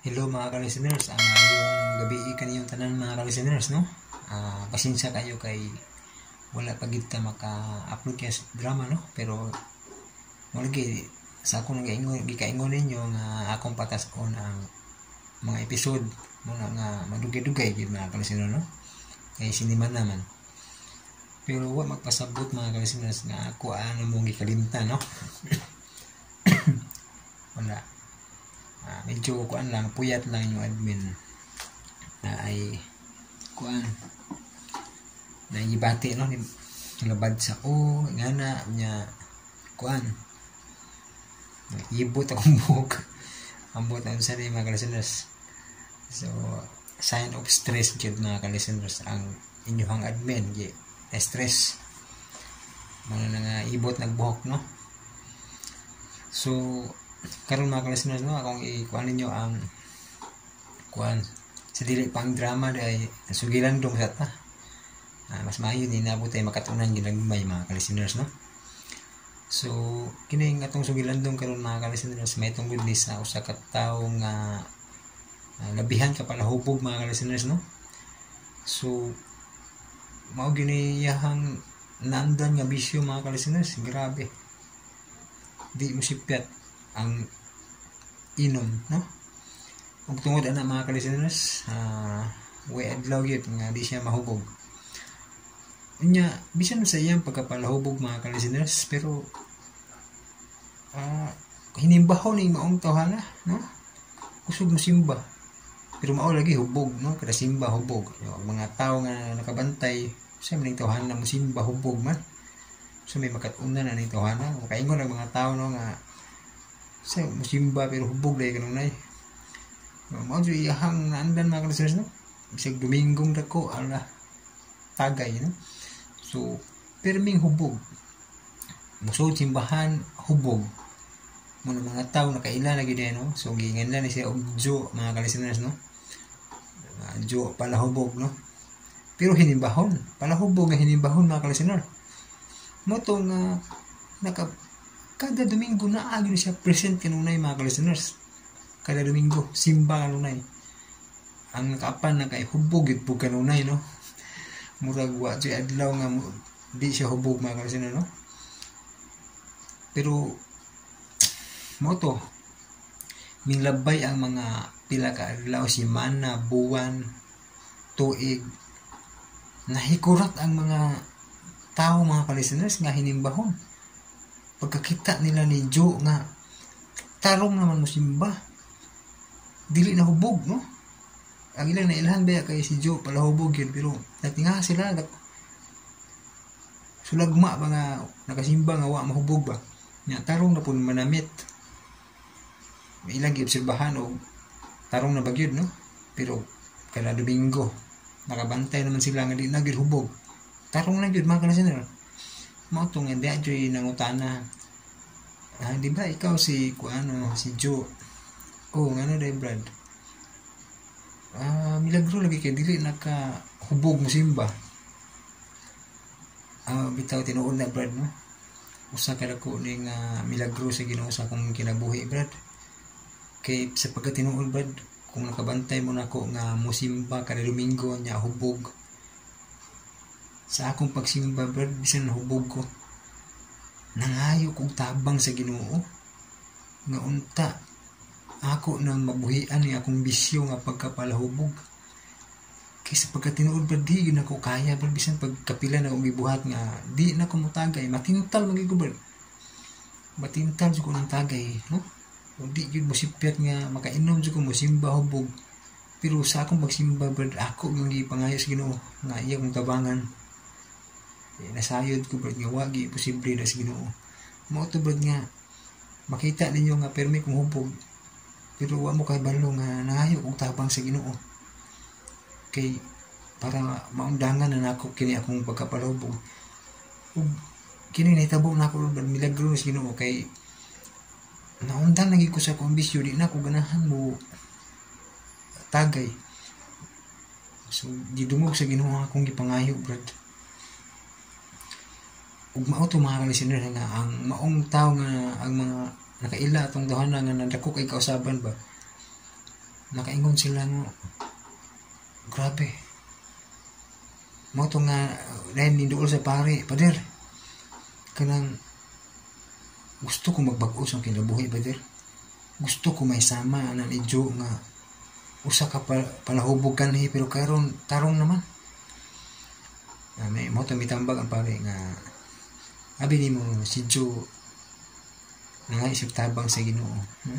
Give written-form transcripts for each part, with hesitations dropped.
Hello, mga ka-listeners, ang maayong gabi kaniyong tanan, mga ka-listeners, no? Pasensya kayo kay wala pa gid ta maka-upload kay drama, no? Pero mo lagi sa akong nagaingon, gikaingon ninyo nga akong patas-on ang mga episode muna nga madugay-dugay gid, mga ka-listener, no? Kay siniman naman. Pero wa magpasabot, mga ka-listeners, nga ako ano mong gikalimtan, no? Wala. Medyo kuan lang, puyat lang yung admin na ay kuan na gibati, no, labad sa o ngana nya kuan, ibot akong buhok. Ambot ang sa mga ka-listeners. So sign of stress jud, mga ka-listeners, ang inyong admin gi stress mga na nga ibot nagbuhok, no? So karon, mga ka-listeners, no, akong ikuan ninyo ang kuan sa dili pang drama day, sugilan dong sa ta. Mas maayo ni nabot ay makatunan ginagmay, mga ka-listeners, no? So kini nga atong sugilandong karon, mga ka-listeners, may tungod ni sa usa ka tawo nga labihan ka palahubog, mga ka-listeners, no? So mao gini iyahang naandan nga bisyo, mga ka-listeners. Grabe, di mo sipyat ang inom, no? Ug tungod ana, mga ka-listeners, way adlaw gyud nga di siya mahubog. Unya bisan sa iyang pagkapalahubog, mga ka-listeners, pero hinimbahon ni maong tawhana, no? Kusog mo simba pero mao lagi hubog, no? Kada simba hubog. Yung mga tao nga nakabantay sa maning tawhana mo simba hubog man, so may makat-unan na ning tawhana. Makaingon ang mga tao, no, nga sa musimba pero hubog dahil kanunay. Mao jud iyahang naandan, mga ka-listeners, no? Bisag Dominggong dako ala tagay, no? So perming hubog, musod simbahan hubog mo ng mga tao nakaila na gyud, no? So giingan ni siya og Jo, mga ka-listeners, no? Jo palahubog, no? Pero hinimbahon, palahubog nga hinimbahon, mga ka-listener. Mo to nga naka kada Domingo na agi siya present kanunay, mga ka-listeners. Kada Domingo simba kanunay. Ang nakaapan na kay hubog gid pug kanunay, no? Murag wa jud adlaw nga di siya hubog, mga ka-listener, no? Pero mo to minglabay ang mga pila ka adlaw, semana, buwan, tuig, nahikurat ang mga tao, mga ka-listeners, nga hinimbahon. Pagkakita nila ni Joe nga tarong naman mo simba, dili na hubog, no? Ang ilang nailhan ba kay si Joe palahubog yun, pero natinga sila sulagma ba nga nakasimba nga wa mahubog ba nya, tarong na pud manamit. Ilang giobserbahan og tarong na bagyod, no? Pero kada Domingo nakabantay naman sila nga di na gyud hubog, tarong na gyud, mga ka-listener. Mao to nga di joy nangutana, "Di ba ikaw si kuano, si Joe?" "Oh, ngano day, Brad?" "Milagro lagi kay dili naka hubog mo simba." "Bitaw tinuod na, Brad, no? Usa ka dako ning milagro sa Ginoo sa akong kinabuhi, Brad. Kay sa pagkatinuod, Brad, kung nakabantay mo nako nga mosimba kada Domingo nya hubog, sa akong pagsimba, Brad, bisan hubog ko, nangayo kog tabang sa Ginoo nga unta ako nang mabuhian ni akong bisyo nga pagkapalahubog. Kay sa pagkatinuod, Brad, di gyud nako kaya, Brad. Bisan pagkapila na akong gibuhat nga di na ko motagay, matintal man gyud ko, Brad. Matintal jud ko ng tagay, no? O di gyud mosipyat nga makainom jud ko, mosimba hubog. Pero sa akong pagsimba, Brad, ako yung gipangayo sa Ginoo nga iya kong tabangan. Nasayod ko, Brad, nga wagi posible na sa Ginoo. Mao to, Brad, nga makita ninyo nga permi kong hubog, pero wa mo kabalo nga nangayo og tabang sa Ginoo kay para maundangan na nako kini akong pagkapalahubog. Ug kini nahitabo nako, Brad, milagro sa Ginoo kay naundang lagi ko sa akong bisyo, di na ko ganahan mo tagay. So gidungog sa Ginoo akong gipangayo, Brad." Ug mao to, mga ka-listener, nga ang maong tao nga ang mga nakaila atong tawhana nga nadako kay kausaban ba. Nakaingon sila nga grabe. Mao to nga dahil ninduol sa pare, "Pader, kanang gusto ko magbag-o sa kinabuhi, pader. Gusto ko may sama ana ni Joe nga usa ka palahubog kanhi pero karon tarong naman." May mao to mitambag ang pare nga abi nimo si Joe nangayo tabang sa Ginoo, no?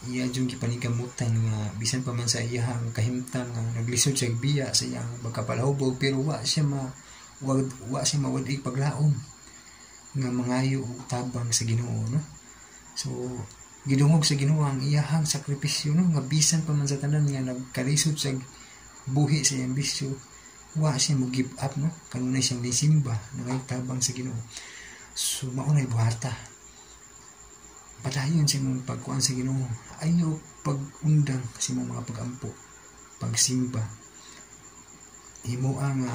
Iya jung gipaningkamutan nga bisan pa man sa iyahang kahimtang nga naglisod siya biya sa iyang pagkapalahubog, pero wa siya mawad-ig paglaom nga mangayo og tabang sa Ginoo, no? So gidungog sa Ginoo ang iyahang sakripisyo, no, nga bisan pa man sa tanan nga nagkalisod sa buhi sa iyang bisyo, wa siya mo give up, no? Kanunay siyang nisimba, nangayog tabang sa Ginoo. So mao nay buhata, padayon sa imong pagkuan sa Ginoo, ayaw pag-undang sa imong mga pagampo, pagsimba. Himoa nga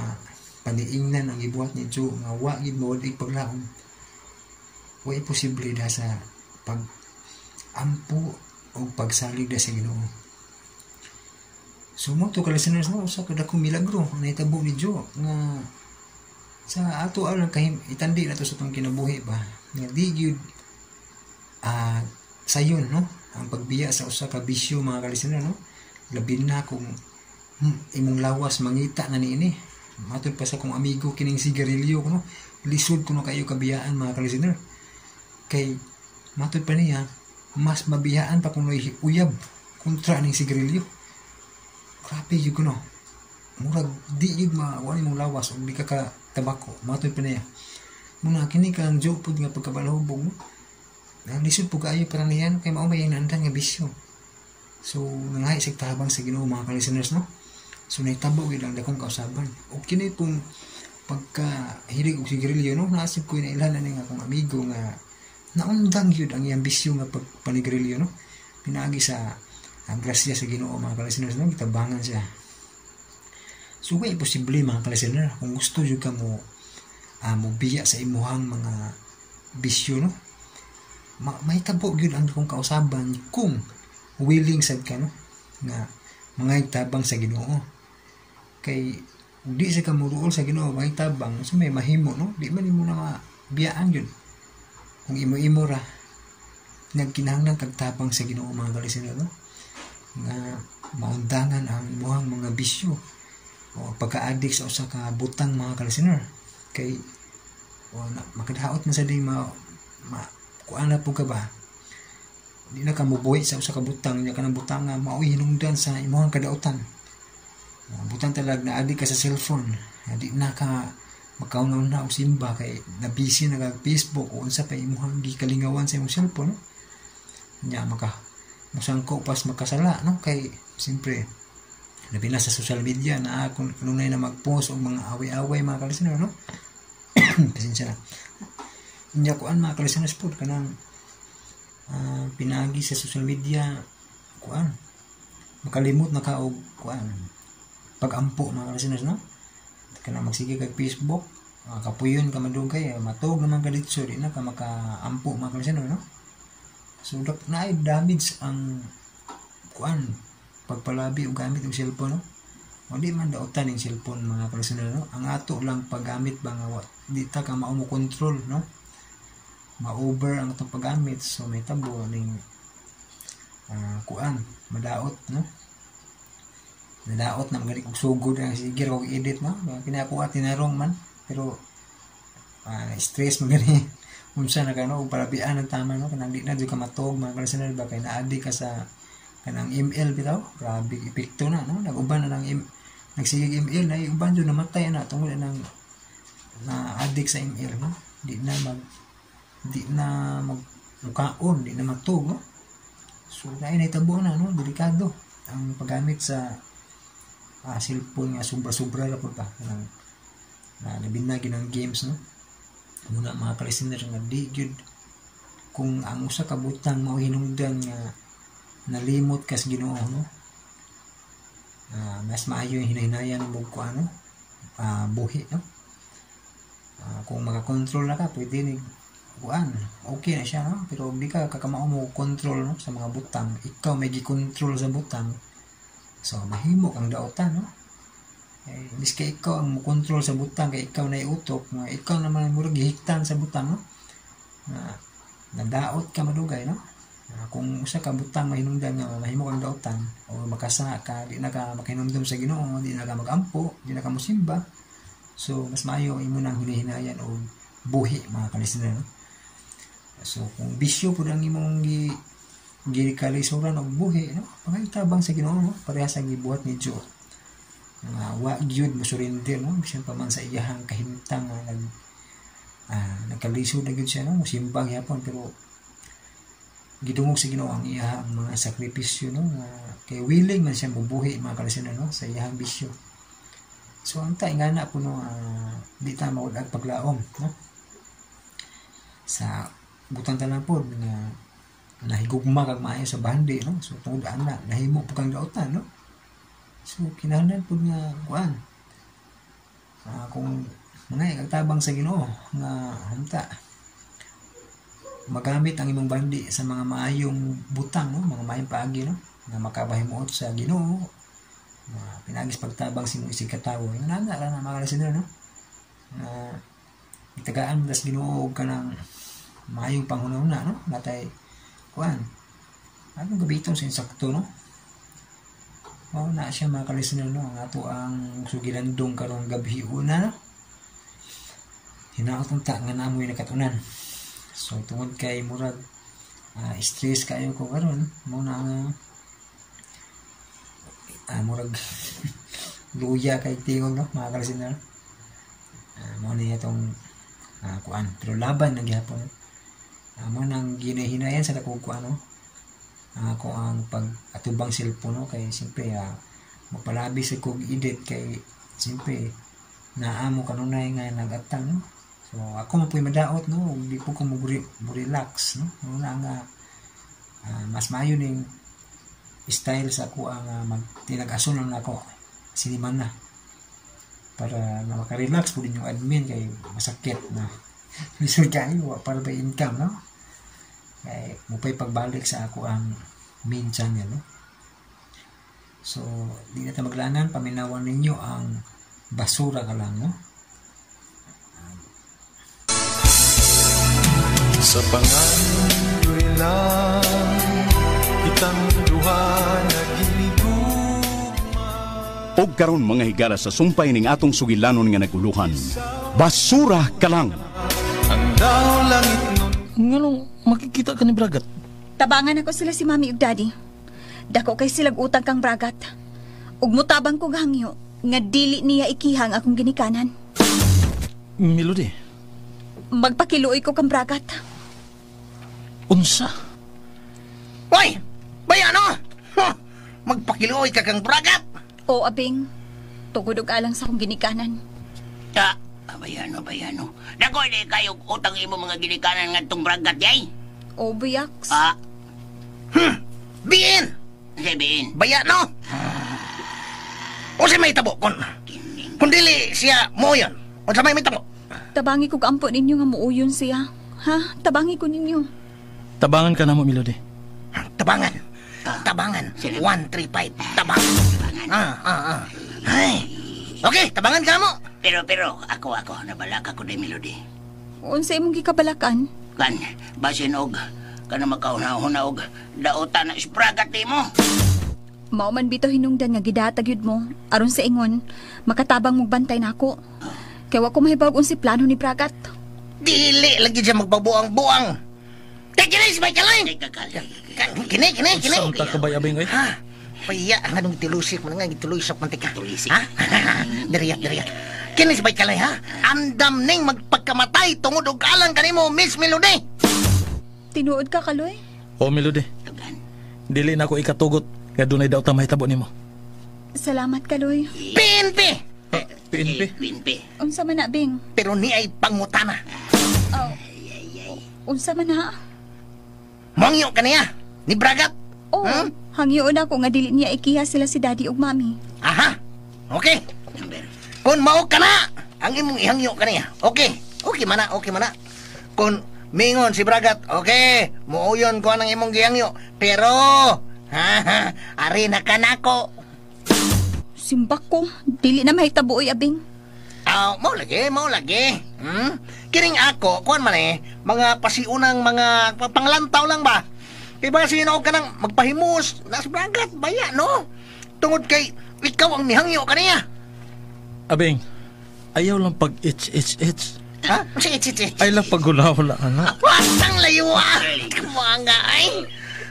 paniingnan ang gibuhat ni Joe nga wa gid mawad-ig paglaom. Wa imposible da sa pag ampo o pagsalig da sa Ginoo. So mo to ka listeners, no, usa ka dakong milagro ang nahitabo ni Joe nga sa ato alang kahim itandi na to sa atong kinabuhi ba nga di gyud sayon, no, ang pagbiya sa usa ka bisyo, mga ka-listener, no? Labi na kung imong lawas mangita na niini. Matod pa sa kong amigo, kining sigarilyo kuno, lisod kuno kayo kabiyaan, mga ka-listener, kay matod pa niya mas mabiyaan pa kuno uyab kontra ning sigarilyo. Grabe gyud kuno, murag di gyud ma imong lawas og di ka ka tabako, matod pa niya. Muna kini kang joke pud nga pagkabalahubog, no? Ang lisod po kaayo para niyan kay mao may nandan nga bisyo. So nangay sig tabang sa Ginoo, mga ka-listeners, no? So nahitabo gyud ang dakong kausaban. Og kini pong pagka hilig og sigarilyo, no, naasip ko na ilhan ani nga akong amigo nga naundang gyud ang iyang bisyo nga pagpanigarilyo, no? Pinaagi sa ang grasya sa Ginoo, mga ka-listeners, no, gitabangan siya. So way imposible, mga ka-listener, kung gusto jud ka mo mo biya sa imuhang mga bisyo, no? Mahitabo gyud ang akong kausaban kung willing sad ka, no, nga mga tabang sa Ginoo. Kay di sa ka moduol sa Ginoo mga tabang, so may mahimo, no, di man nimo na mabiyaan gyud kung imo-imo ra. Nagkinahanglan kag tabang sa Ginoo, mga ka-listener, no, nga maundangan ang imuhang mga bisyo o pagka-addict sa usa ka butang, mga ka-listener, kay o, na, makadaot man sa di ma kuan na po ka ba, di na ka mobuhi sa usa ka butang nya kanang butang nga mao'y hinungdan sa imong kadautan. Butang talag na addict ka sa cellphone, di na ka makauna-una og simba kay na busy na kag Facebook o unsa pa imong gikalingawan sa imong cellphone, no? Nya maka musangko pas makasala, no, kay siyempre labi na sa social media na kung kanunay na mag-post og mga away-away, mga ka-listener, no? Pasensya na. Inya kuan, mga ka-listeners po, kanang pinagi sa social media, kuan, makalimot na ka og kuan, pag-ampo, mga ka-listeners, no? Kanang magsige kag Facebook, kapuyon ka madugay, matug naman ka ditso, di na ka makaampo, mga ka-listener, no? So naay damage ang kuan, pagpalabi og gamit og cellphone, no? O di man dautan ning cellphone, mga ka-listener, no? Ang ato lang paggamit ba nga di ta ka mao mo control, no? Ma-over ang atong paggamit, so may tabo ning kuan, madaot, no? Nadaot na magaling og sugod ang sige ra og edit, no? Kinakuha tinarong man pero stress man gani unsa na ka, no, ug palabian ang tama, no? Kanang di na jud ka matog, mga ka-listener ba, kay na-addict ka sa kanang ML bitaw. Grabe epekto na, no? Nag-uban na ng nagsigig ML na uban jud, namatay na tungod nang na addict sa ML, no? Di na mag mukaon, di na matug, no? So naay nahitabo na, no? Delikado ang paggamit sa cellphone nga sobra-sobra ra pud ba, kanang na labi na ginang games, no? Muna, mga ka-listener, nga di gyud kung ang usa ka butang mao hinungdan nga nalimot ka sa Ginoo, no, mas maayo yung hinahinayan mo ko ano buhi, no? Kung makakontrol na ka, pwede ni kuan, okay na siya, no? Pero di ka kakamao mo control, no, sa mga butang, ikaw may gikontrol sa butang, so mahimo kang daotan, no? Eh, miski ikaw ang mo control sa butang kay ikaw na utok, nga ikaw naman murag gihiktan sa butang, no? Na nadaot ka madugay, no? Kung usa ka butang mahinungdan nga mahimo kang daotan o makasa ka, di na ka makahinumdum sa Ginoo, di na ka magampo, di na ka mosimba, so mas maayo imo nang hinahinayan og buhi, mga kalistener, no? So kung bisyo pud ang imong gikalisuran og buhi, no, pangayo tabang sa Ginoo, no? Pareha sa gibuhat ni Job nga wa gyud mosurrender, no, bisan pa man sa iyahang kahimtang nga nagkalisod na gyud siya, no, mosimba gyapon, pero gidungog sa Ginoo ang iyahang mga sakripisyo, no, nga kay willing man siya mobuhi, mga kalistener, no, sa iyahang bisyo. So unta ingana po, no, di ta mawad paglaom, no, sa butang tanan pod nga nahigugma kag maayo sa bandi, no? So tungod ana nahimo pud kang daotan, no? So kinahanglan pud nga kuan, kung mga tabang sa Ginoo nga hunta magamit ang imong bandi sa mga maayong butang, no, mga maayong paagi, no, nga makabahimuot sa Ginoo, nga pinaagis pagtabang sa imong isig katawo. Ingon ana ra na, mga listener, no, nga itagaan mo tas Ginoo og kanang maayong panghunahuna, no, natay kuan anong gabiton sa insakto, no. Mao na siya, mga ka-listener, no, ang ato ang sugilandong karong gabi una, no? Hinaot unta nga naamoy nakatunan. So tungod kay murag stress kayo ko karon, mao na nga murag luya kay tingog, no, mga ka-listener. Mao ni atong kuan, pero laban na gihapon. Mao nang ginahinayan sa dakong kuan, no, ako ang pag atubang cellphone, no, kay siyempre magpalabi sa kog edit kay siyempre naamo kanunay nga nagatang, no. So ako man puy madaot, no, di po ko mo relax, no. Mao na nga mas maayo ning style sa ako ang magtinag-ason lang nako siniman na para na maka-relax po din yung admin kay masakit na lisod kayo para ba income, no, kay mo pa'y pagbalik sa ako ang main channel, no? So di na ta maglangan, paminawan ninyo ang Basura Ka Lang, no? Sa pangandoy lang kitang duha naghinigugma. Og karon, mga higala, sa sumpay ning atong sugilanon nga naguluhan. Basura Ka Lang. Ang daw langit nun. Nganong makikita ka ni Bragat? Tabangan ako sila si Mami ug Daddy. Dako kay silag utang kang Bragat. Ug mutabang kog hangyo nga dili niya ikihang akong ginikanan. Melody, Magpakiluoy ko kang Bragat. Unsa? Hoy! Bayano! Huh! Magpakiluoy ka kang Bragat! O abing, tugod og alang sa akong ginikanan. Ta, bayano, bayano. Dako di kayo utang imo mga ginikanan ngadtong Bragat yay. O buyaks. Ah, Biin! sabihin. Bayano! O si may tabo kon dili siya moyon. Unsa may tabo? Tabangi kog ampo ninyo nga muuyon siya. Ha? Tabangi ko ninyo. Tabangan ka namo, Melody. Tabangan. Tabangan. Sino? 135. Tabangan. Ah. Ay. Okay, tabangan ka mo. Pero, pero, ako, ako, nabalaka ko day, Melody. Unsa imong gikabalakan? Kan, basin og, kana makauna-una og daotan na ispragat nimo. Mao man bitaw hinungdan nga gidatag yun mo aron sa ingon makatabang mong bantay nako. Kay wa ko mahibaw unsi plano ni Bragat. Dili lagi siya magbabuang-buang. Kay kini si Michael ay. Teka, kal. Kini, kini, kini. Unsa unta ka bay abing oy? Ha? Paya, ang anong tilusik mo na nga, gitulusok man tika. Tulisik. Ha? Diriyak, diriyak. Kini si Michael ay, ha? Andam ning magpagkamatay tungod og alang kanimo, Miss Melody. Tinuod ka, Kaloy? O Melody, Tugan. dili na ako ikatugot nga dunay daw ta mahitabo nimo. Salamat, Kaloy. PNP! PNP. PNP. Unsa man na, Bing? Pero ni ay pangutana. Oh. Unsa man na? Mangyo ka niya, ni Bragat. Oh, hangyoon ako nga dili niya ikiha sila si Daddy ug Mami. Aha. Okay. Number. Kung mao ka na, ang imong ihangyo ka niya. Okay. Okay man na, okay man na. Kung Mingon si Bragat, okay, muuyon ko ang imong gihangyo. Pero, ha, ari na ka nako. Simbak ko, dili na mahitabo oy, Abing. Ah, mao lagi, mao lagi. Kining ako, kuan man mga pasiunang mga panglantaw lang ba? Kay ba sino ka nang magpahimus na sa Bragat, baya no? Tungod kay ikaw ang mihangyo kaniya. Abing, ayaw lang pag itch itch itch. Ha? Unsa itch itch itch? Ay lang paghula-hula ana. Watang layo ah. Mga ay.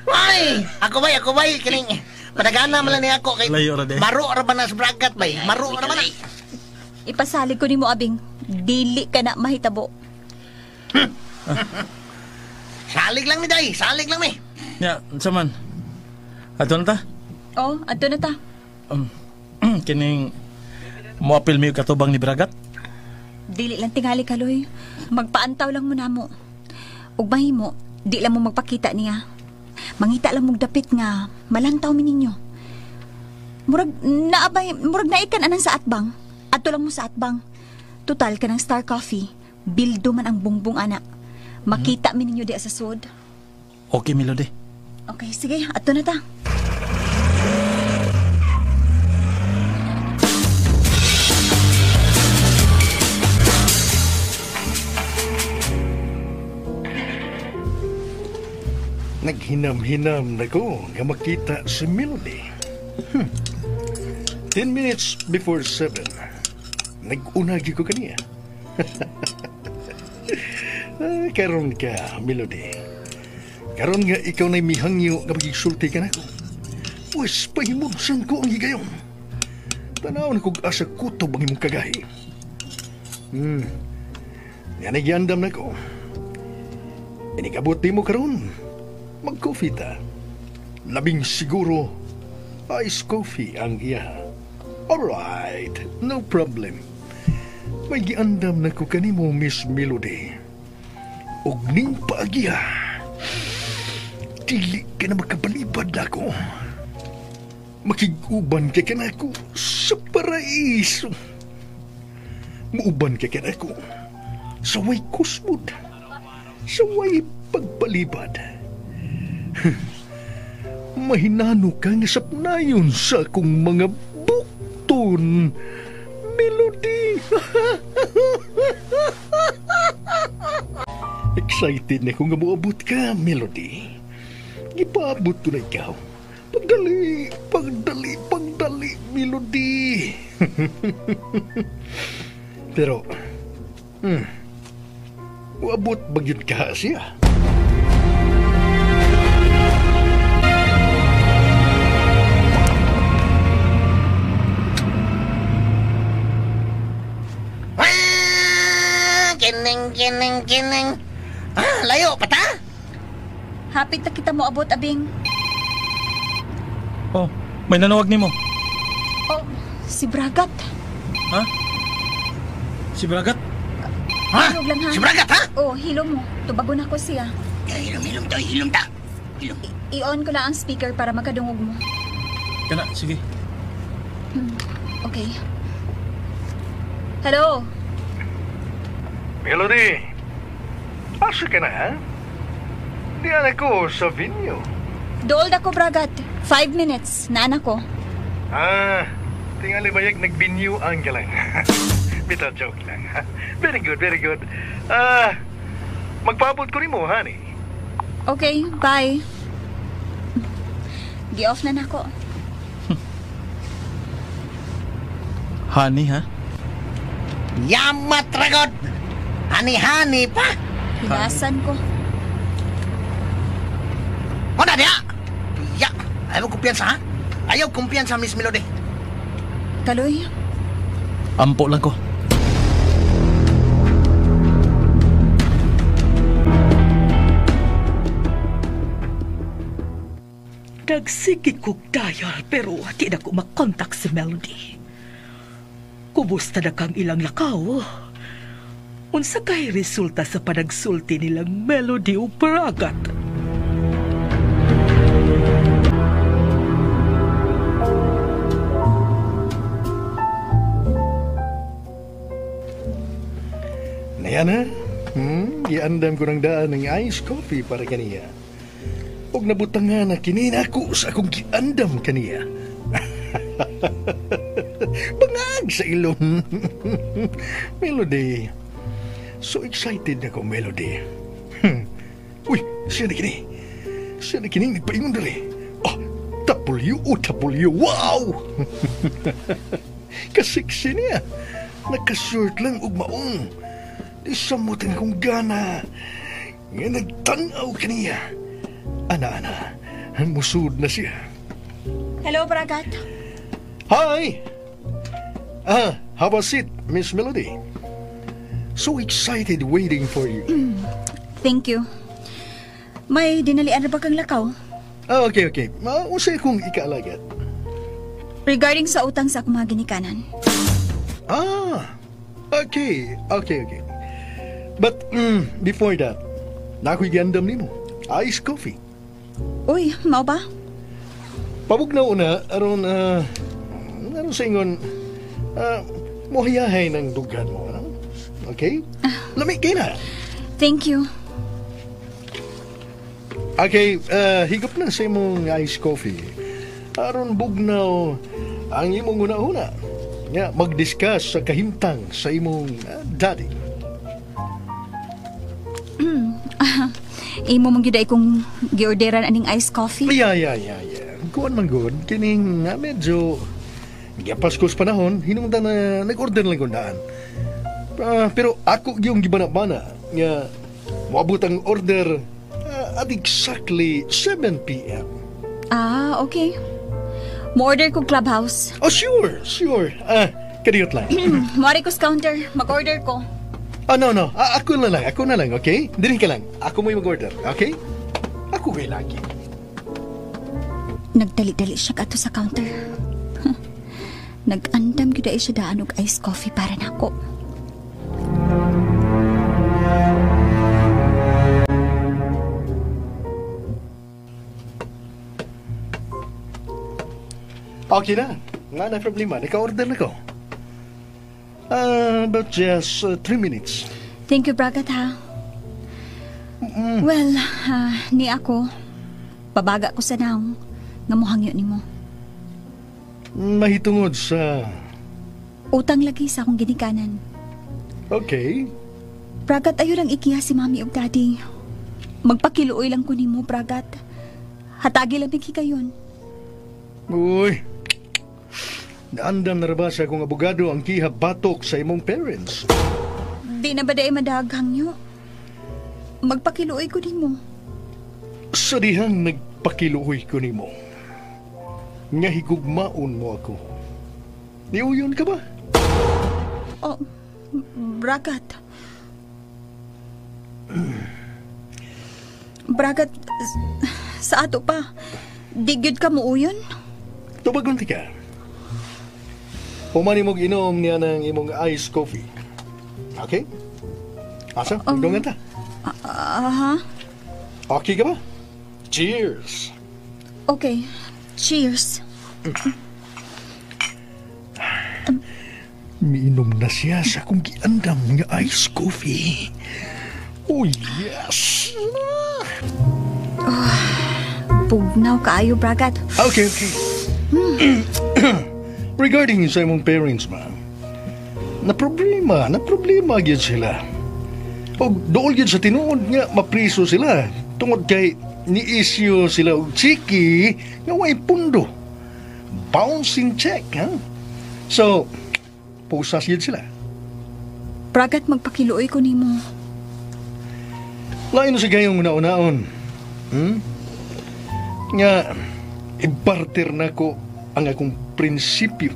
Ay, ako bay kining padagana man lang ni ako kay layo ra de. Maro ra ba na sa Bragat bay? Maro ra ba na? Ipasalig ko nimo, Abing. Dili ka na mahitabo. Salig lang ni day, salig lang ni. Ya, unsa man? Adto na ta? Oh, adto na ta. Kining moapil mi katubang ni Bragat? Dili lang tingali kaloy. Magpaantaw lang mo namo. Ug mahimo, di lang mo magpakita niya. Mangita lang mong dapit nga malantaw mi ninyo. Murag naabay, murag naikan anan sa atbang. Adto lang mo sa atbang. Total ka ng Star Coffee. Bildo man ang bungbong ana. Makita mi ninyo di sa sud. Okay, Melody. Okay, sige. Adto na ta. Naghinam-hinam na ko nga makita si Melody. 7:10. Nag-unagi ko kaniya. Karon ka, Melody. Karon nga ikaw na'y mihangyo nga magigsulti ka na ko. Pwes, pahimudsan ko ang higayon. Tanaw na kog asa kutob ang imong kagahi. Yan ay giandam na ko. Inikabot di mo karon. Mag-coffee ta. Labing siguro, ice coffee ang iya. Alright, no problem. May giandam na ko kanimo, Miss Melody. Og ning paagya, dili ka na makabalibad na ako. Makig-uban ka kanako sa paraiso. Muuban ka kanako sa way kusmod, sa way pagbalibad. Mahinano ka nga sapnayon sa akong mga bukton, Melody. Excited na kung moabot ka, Melody. Gipaabot ko na ikaw. Pagdali, pagdali, pagdali, Melody. Pero, moabot ba yun ka siya? Kining, kining, kining. Ah, layo pa ta? Hapit na kita mo abot, Abing. Oh, may nanawag nimo. Oh, si Bragat. Ha? Si Bragat? Ha? Hilog lang, ha? Si Bragat, ha? Oh, hilo mo. Tubagon ako siya. Hilom, hilom ta, hilom ta. Hilom. I-on ko lang ang speaker para makadungog mo. Kana, sige. Okay. Hello? Melody, asa ka na, ha? Diyan ako sa venue. Dool ako, Bragat. 5 minutes. Naan ako. Ah, tingali bayag nag-venue ang galang. Bitaw, joke lang. Ha? Very good, very good. Ah, magpaabot ko rin mo, honey. Okay, bye. Gi-off na nako. Honey, ha? Yamat, ragod! Hani-hani pa! Hilasan ko. Muna diya! Ya! Ayaw kumpiyansa, ha? Ayaw kumpiyansa, Miss Melody. Kaloy? Ampo lang ko. Nagsige kog dial pero di na ko makontak si Melody. Kumusta na kang ilang lakaw? Unsa kay resulta sa panagsulti nilang Melody o Bragat? Nayana? Giandam ko ng daan ng iced coffee para kaniya. Og nabutangan na kini nako sa akong giandam kaniya. Bangag sa ilong. Melody. So excited ako, Melody. Uy, siya na kini. Siya na kini, nagpaingon dali. Oh, W, O, W, wow! Kasiksi niya. Nakashirt lang og maong. Di samot ang akong gana. Nga nagtanaw kaniya. Ana, ana, musud na siya. Hello, Bragat. Hi! Have a seat, Miss Melody. So excited waiting for you. Thank you. May dinalian na ba kang lakaw? Okay, okay. Unsay akong ikaalagat? Regarding sa utang sa akong mga ginikanan. Okay, okay, okay. But before that, na ako'y giandam nimo. Iced coffee. Uy, mao ba? Pabugnaw na, aron, aron sa ingon, mohayahay ng dughan mo. Ano? Okay? Lami kay na. Thank you. Okay, higop na sa imong iced coffee. Aron bugnaw ang imong una-una. Nga, mag-discuss sa kahimtang sa imong daddy. Imo mong gyud ay kung giorderan aning iced coffee. Yeah. Kuan man gud kining medyo giapas ko sa panahon, hinungdan na nag-order lang kong daan. Pero ako gyung gibana-bana nga moabot ang order at exactly 7 p.m. Okay. Mo-order ko clubhouse. Oh, sure, sure. Kadiyot lang. Mo-ari ko sa counter. Mag-order ko. No, no. Ako na lang. Ako na lang, okay? Dili ka lang. Ako mo'y mag-order, okay? Ako kay lagi. Nagdali-dali siya kato sa counter. Nag-andam gyud ay siya daan og iced coffee para nako. Okay na. Nga na problema. Naka-order na ko. About just 3 minutes. Thank you, Bragat, ha? Well, ni ako, pabaga ko sa naong nga mohangyo nimo. Mahitungod sa... Utang lagi sa akong ginikanan. Okay. Bragat, ayo lang ikiha si Mami ug Daddy. Magpakiluoy lang ko nimo, Bragat. Hatagi lang higayon. Uy. Naandam na ba sa akong abogado ang kiha batok sa imong parents? Di na ba dahil madaghang nyo? Magpakiluoy ko nimo. Sa dihang nagpakiluoy ko nimo, nga higugmaon mo ako. Niuyon ka ba? Oh, Bragat. Bragat, sa ato pa, di gyud ka muuyon? Tubagon ti ka. Pumani mong inom niya ng imong iced coffee. Okay? Asa? Magdungan ta. Aha. Okay ka ba? Cheers! Okay. Cheers. Miinom na siya sa akong giandam nga iced coffee. Oh, yes! Oh, pugnaw kaayo, Bragat. Okay, okay. Regarding sa imong parents, ma'am, na problema gyud sila. O dool gyud sa tinuod nga mapriso sila tungod kay ni-issue sila og chiki nga way pundo. Bouncing check, ha? So, pusas gyud sila. Bragat, magpakiluoy ko nimo. Lain na sa gayong una-unaon. Nga, i-barter na ko ang akong prinsipyo.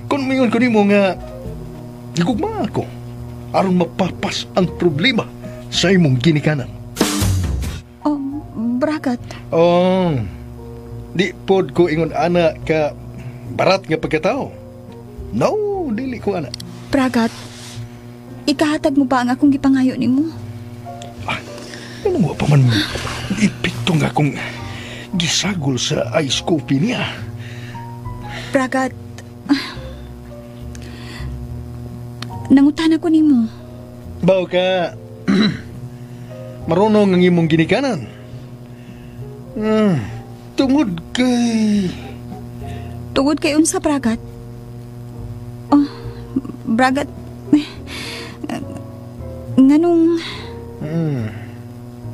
Kung mayon ko nimo nga, gugma ako, aron mapapas ang problema sa imong ginikanan. Oh, Bragat. Oh, di pod ko ingon ana ka barat nga pagkatao. No, dili ko ana. Bragat, ikahatag mo ba ang akong gipangayo nimo? Ano mo pa man ipitong akong gisagol sa ice coffee niya. Bragat, nangutan ako nimo. Baw ka. Marunong ang imong ginikanan. Tungod kay... Tungod kay unsa, Bragat? Oh, Bragat... Nganong...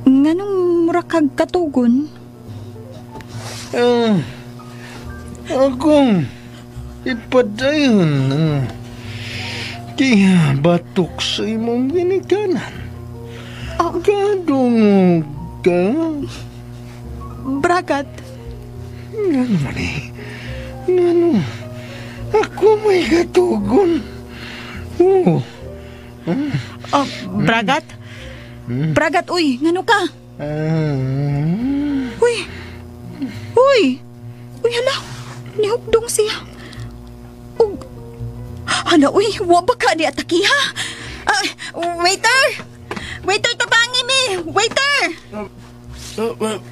Nganong mura kag katugon? Akong ipadayon ang batok sa imong ginikanan. Oh. Kadungog ka. Bragat. Ngano man eh? Ngano? Ako may katugon. Oh. Oh, Bragat? Bragat, uy, ngano ka? Uy. Uy. Uy, hala. Nihukdong siya. Ug. Hala, uy, wa ba ka ni ataki, ha? Waiter! Waiter, tabangi mi! Waiter!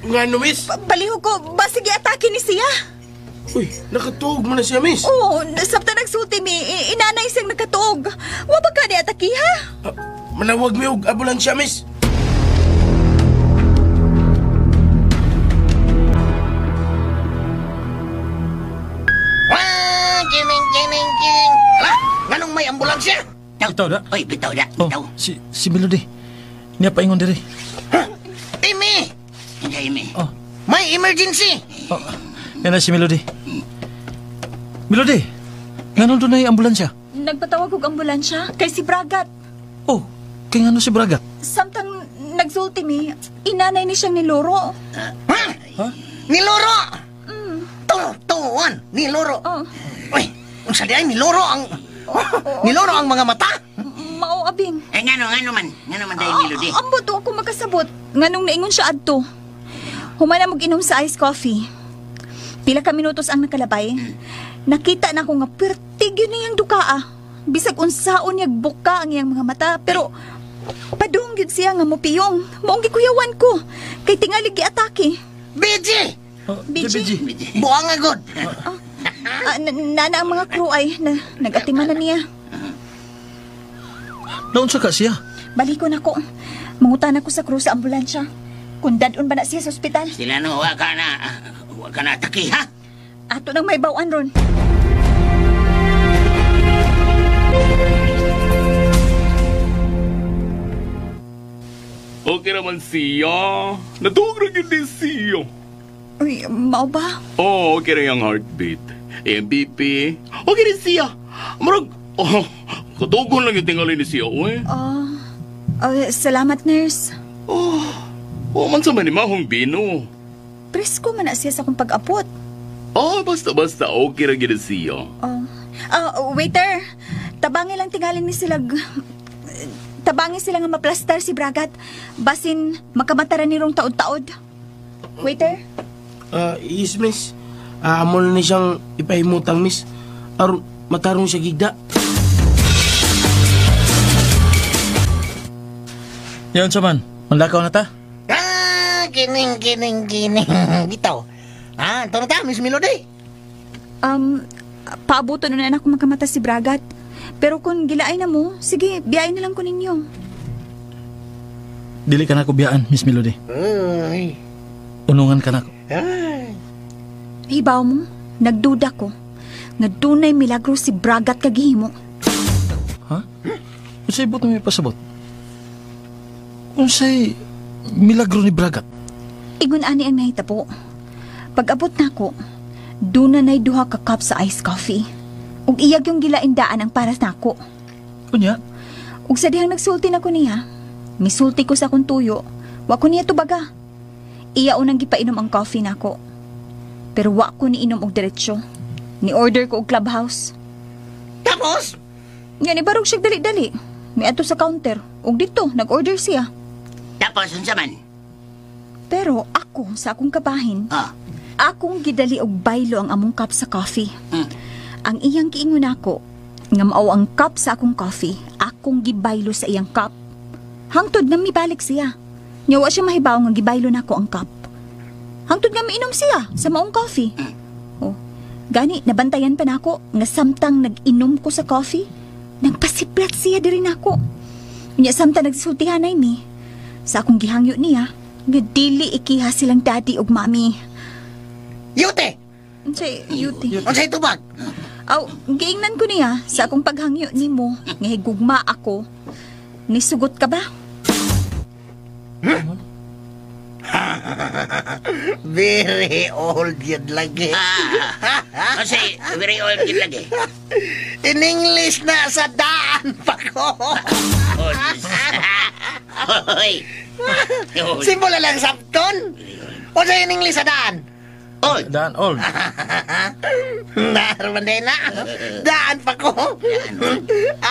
Ngano, miss? Palihog ko, basig atake ni siya. Uy, nakatuog mo na siya, miss. Oo, sabta nagsulti mi, inanay siyang nakatuog. Wa ba ka ni ataki, ha? Manawag mi og ambulansya, miss. Wah, kining, kining, kining. Hala, nganong may ambulansya? Bitaw da. Uy, bitaw da, bitaw. Oh, si Melody. Niya paingon diri. Huh? Timmy! Hindi, oh. May emergency! Oh, yan na si Melody. Melody, nganong doon na ambulansya? Nagpatawag og ambulansya kay si Bragat. Oh, kay ngano si Bragat? Samtang nagsulti mi, inanay ni siyang niluro. Ha? Huh? Niluro? Tuwan, niluro. Oh. Uy, unsa di ay niluro ang... Niluro ang mga mata? Mao, abing. Eh, ngano man? Ngano man dahil Melody? Ambot ako makasabot. Nganong naingon siya adto. Humana mag-inom sa iced coffee. Pila ka minutos ang nakalabay. Nakita na ko nga pertig yun niyang dukaa. Bisag unsaon niyag buka ang iyang mga mata. Pero padung yun siya nga mupiyong. Maong gikuyawan ko. Kay tingali giatake. BG! Oh, BG? Buang agad! Nana ang mga crew ay nag-atiman na niya. Naunsa ka siya? Balikon ako. Mangutan ako sa crew sa ambulansya. Kung dadon ba na siya sa ospital? Sila no, wa ka na atake, ha? Ato nang may bawaan ron. Okay naman siya. Natuog na yun din siya. Uy, mao ba? Oh, okay na yung heartbeat. MVP. Okay rin siya. Marag, oh, katugon lang yung tingali ni siya, uy. Oh, salamat, nurse. Oh, man sa manimahong bino. Presko man na siya sa akong pag-apot. Oh, basta-basta, okay ra gid siya. Oh. Waiter, tabangi lang tingalin ni sila. Tabangi sila nga maplastar si Bragat. Basin, makamatara ni rong taod-taod. Waiter? Yes, miss. Amo na ni siyang ipahimutang, miss. Aron matarong siya gigda. Yan sa man, manlakaw na ta? Ah, kining, kining, kining. Bitaw. Ah, ito na ta, Miss Melody. Paabuto na na ako makamata si Bragat. Pero kung gilaay na mo, sige, biyain na lang ko ninyo. Dili ka na ako biyaan, Miss Melody. Ay. Unungan ka na ako. Ay. Hibaw mo, nagduda ko. Nga dunay milagro si Bragat kagihimo. Ha? Unsay bot may pasabot? Unsay milagro ni Bragat? Ingon ani ang nahitabo. Pag-abot nako, duna nay duha ka cup sa iced coffee. Ug iyag yung gilaindaan ang para nako. Unya? Ug sa dihang nagsulti nako niya, misulti ko sa akong tuyo, wa ko niya tubaga. Iya unang gipainom ang coffee nako. Pero wa ko niinom og diretsyo. Ni-order ko og clubhouse. Tapos? Nga ni barog siya dali-dali. Miadto sa counter. Ug dito, nag-order siya. Tapos, unsa man? Pero ako, sa akong kabahin, akong gidali og baylo ang among cup sa coffee. Ang iyang giingon nako, nga mao ang cup sa akong coffee, akong gibaylo sa iyang cup. Hangtod nga mibalik siya. Nya wa siya mahibaw nga gibaylo nako ang cup. Hangtod nga miinom siya sa maong coffee. Oh, gani nabantayan pa nako nga samtang nag-inom ko sa coffee, nagpasiplat siya diri nako. Nya samtang nagsultihanay mi, Sa akong gihangyo niya, nga dili ikiha silang daddy ug mami. Yute! Unsay yute? Unsay tubag? Aw, giingnan ko niya sa akong paghangyo nimo nga higugma ako. Nisugot ka ba? Hmm? Very old yun lagi. Kasi very old yun lagi. In English na sa daan pa ko. Hoy. Simula lang sabton. O sa in English sa daan? Old. Daan old. Naroon din na. Daan pa ko.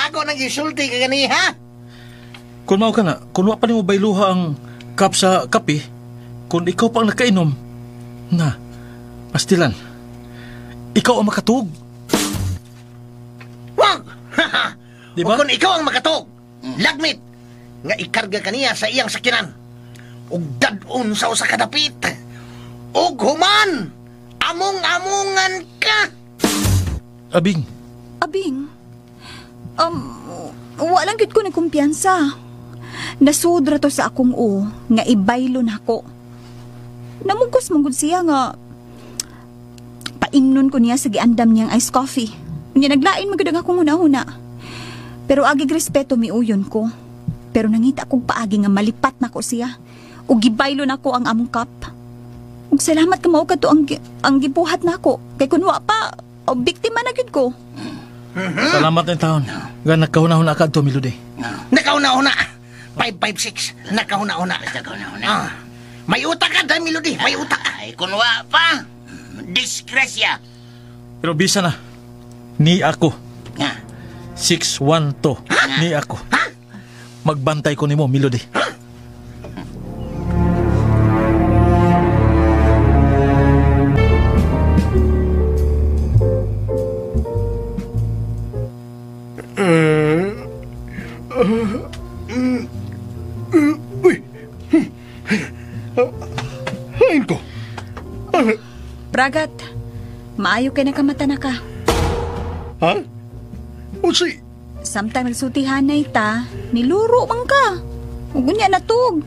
Ako nang isulti ka ganiha. Kung mao ka na, kung wa pa nimo bayluha ang cup sa kape, kung ikaw pa ang nakainom, na, pastilan, ikaw ang makatug. Wag! Di ba? O kung ikaw ang makatug, lagmit, nga ikarga kaniya sa iyang sakinan, ug dad-on sa usa ka dapit, ug human, among-amongan ka. Abing. Abing? Walang gid ko nagkumpiyansa. Nasudra to sa akong o, nga ibaylo nako. Namugkos manggod siya nga paimnon ko niya sa giandam niyang iced coffee. Unya naglain magud ang akong huna-huna. Pero agig respeto miuyon ko. Pero nangita kong paagi nga malipat nako siya. Ug gibaylo nako ang among cup. Ug salamat ka mao kadto ang gibuhat nako. Kay kun wa pa, o biktima na gyud ko. Salamat ni taon. Nga nakahuna-huna ka adto, Melody. Nakahuna-huna. 556. Nakahuna-huna. Nakahuna-huna. May utak ka, dahil Melody. May utak ka. Ay, kun wa pa, disgrasya. Pero bisa na. Ni ako. Nga. 612. Ni ako. Ha? Magbantay ko nimo, Melody. Ha? Uy! Hain ko! Bragat, maayo kay nakamata na ka. Ha? Unsay? Samtang nagsultihanay ta, niluro man ka. Ug unya natug.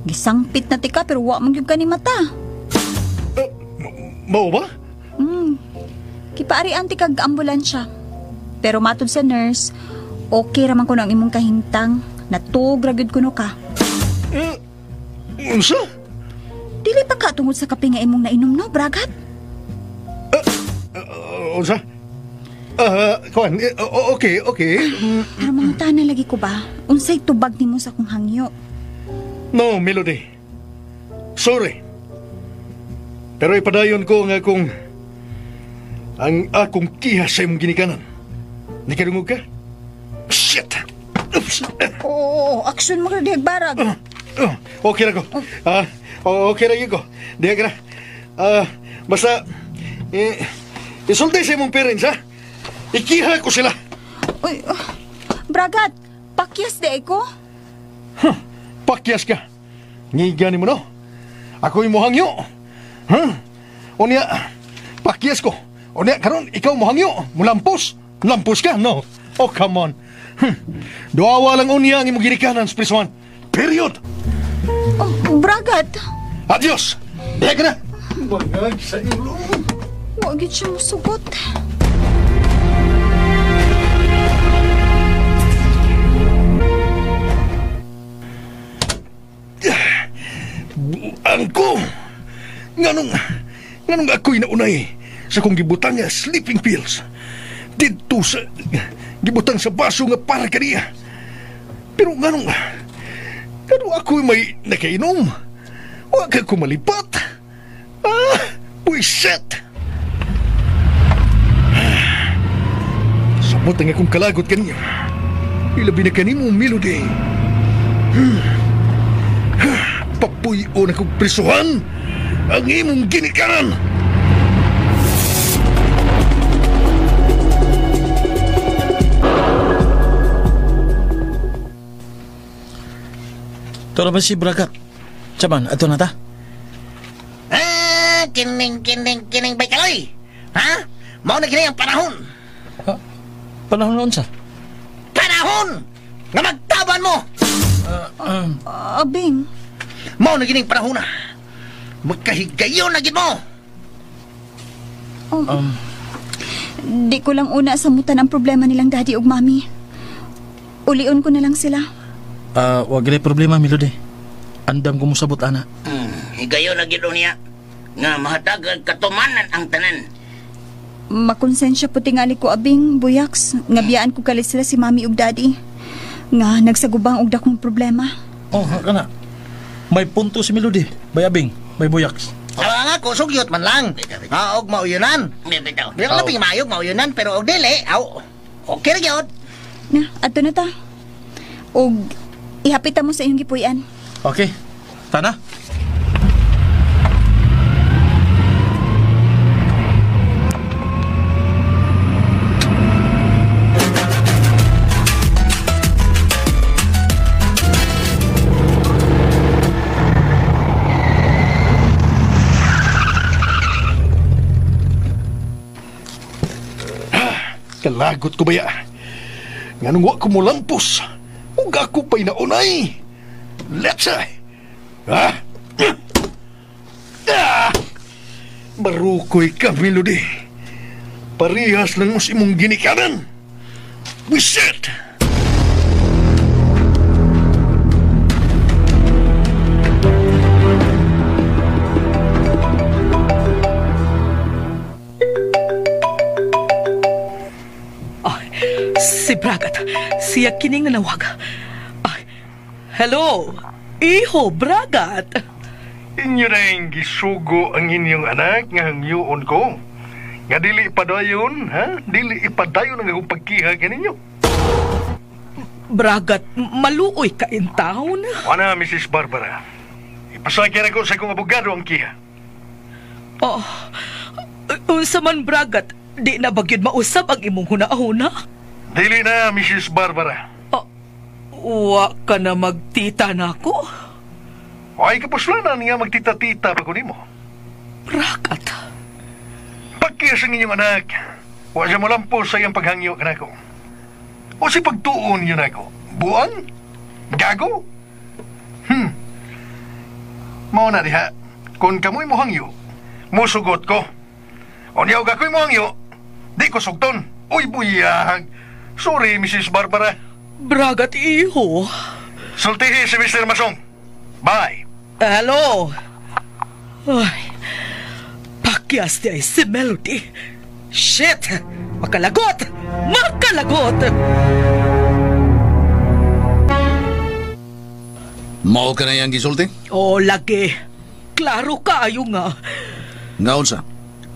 Gisangpit na tika pero wa man gyud ka ni mata. Mao ba? Kipaarian ti kag ambulansya. Pero matud sa nurse, okay ra man kuno ang imong kahimtang. Natug ra gyud kuno ka. Unsa? Dili pa ka tungod sa kape nga imong nainom no, Bragat? Unsa? Kuan, okay, okay. Pero mangutana lagi ko ba, unsay tubag nimo sa akong hangyo? No, Melody. Sorry. Pero ipadayon ko nga kung ang akong kiha sa imong ginikanan. Nikadungog ka? Shit! Oops! Oo, action mo ka dihag barag. Okay ra ko. Okay ra gyud ko. Diha ka na. Basta, isulti sa imong parents, ha? Ikiha ko sila. Uy, Bragat, pakyas di ko? Huh, pakyas ka. Ngiga ni mo, no? Ako'y mohangyo. Huh? Unya, pakyas ko. Unya, karon ikaw mohangyo. Mulampos. Lampos ka, no? Oh, come on. Duawa lang unya ang imong ginikanan sa prisuan. Period. Oh, Bragat. Adios. Diha ka na. Bangag sa ilo. Wa gyud siya mosugot. Buang ko! Nganong ako'y naunay sa kong gibutang nga sleeping pills. Dito sa gibutang sa baso nga para kaniya. Pero nganong ako'y may nakainom. Wa ka kumalipat. Buiset! Samot ang akong kalagot kaniya. Ilabi na kanimo, Melody. Papuyo na kong prisuhan ang imong ginikanan. Ito na ba si Bragat? Chaman, ato na ta? Kining, kining, bay kaloy. Ha? Mao na kini ang panahon. Ha? Panahon noon sa? Panahon! Nga magtaban mo! Abing. Mao na gining panahon na. Magkahigayon na gid mo. Di ko lang una samutan ang problema nilang daddy ug mami. Ulion ko na lang sila. Wag ginay problema, Melody. Andam ko mosabot ana. Higayon na gid niya nga mahatag katumanan ang tanan. Makonsensya po tingali ko, Abing, Buyaks. Nga biyaan ko kalit sila si mami ug daddy. Nga nagsagubang og dakong problema. Oh, kana. May punto si Melody. Bay Abing, bay Buyaks. Ang ako sugyot man lang. Og mauyunan. Pero labing maayog mauyunan pero og dili, aw. Okay ra gyud. Na, adto na ta. Og ihapit mo sa inyong gipuy-an. Okay. Tana. Kalagot ko baya. Nganong wa ko molampos. Ug ako pa'y naunay. Let's say. Ha? Ah! Barukoy ka, Melody. Parehas lang mo sa imong ginikanan. Wiset! Si Bragat, siya kining nanawag. Ay, hello, iho Bragat. Inyo na yung gisugo ang inyong anak nga hangyuon ko. Nga dili ipadayon, ha? Dili ipadayon ang akong pagkiha kaninyo. Bragat, maluoy ka in town. Wala, Mrs. Barbara. Ipasakir ako sa akong abogado ang kiha. Oh, unsa man Bragat, di na bagyod mausab ang imong huna-huna? Dili na, Mrs. Barbara. Oh, wa ka na magtita na ako? Ay, kapuslanan nga magtita-tita pa ko nimo. Bragat. Pagkiyas ang inyong anak, wa siya molampos sa iyang paghangyo ka nako. O si pagtuon niyo nako, buang? Gago? Mao na diha, kung kamoy mohangyo, musugot ko. O niyaw ako'y mohangyo, di ko sugton. Uy, buyag. Sorry, Mrs. Barbara. Bragat, iho. Sultihi si Mr. Masong. Bye. Hello. Ay, pakyas di ay si Melody. Shit! Makalagot! Makalagot! Mao ka na iyang gisulti? Oh, lagi. Klaro kaayo nga. Ngaon sa?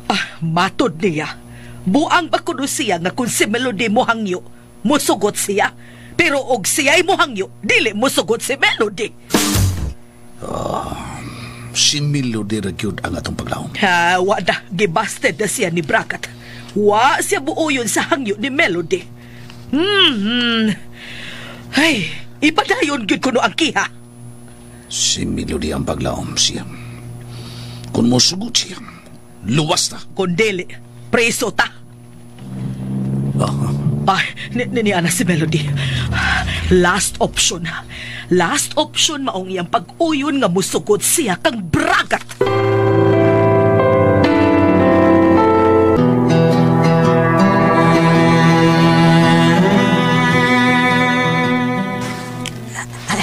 Ah, matod niya. Buang ba kuno siya nga kung si Melody mohangyo, musugot siya. Pero og siya'y mohangyo, dili musugot si Melody. Si Melody ra gyud ang atong paglaom. Ha, wa na, gibasted na siya ni Bragat. Wa siya buoyon sa hangyo ni Melody. Ay, ipadayon gyud kuno ang kiha. Si Melody ang paglaom siya. Kung musugot siya, luwas na. Kung dili, preso ta. Ay, ni ana si Melody. Last option. Last option maong iyang pag-uyon nga musugot siya kang Bragat.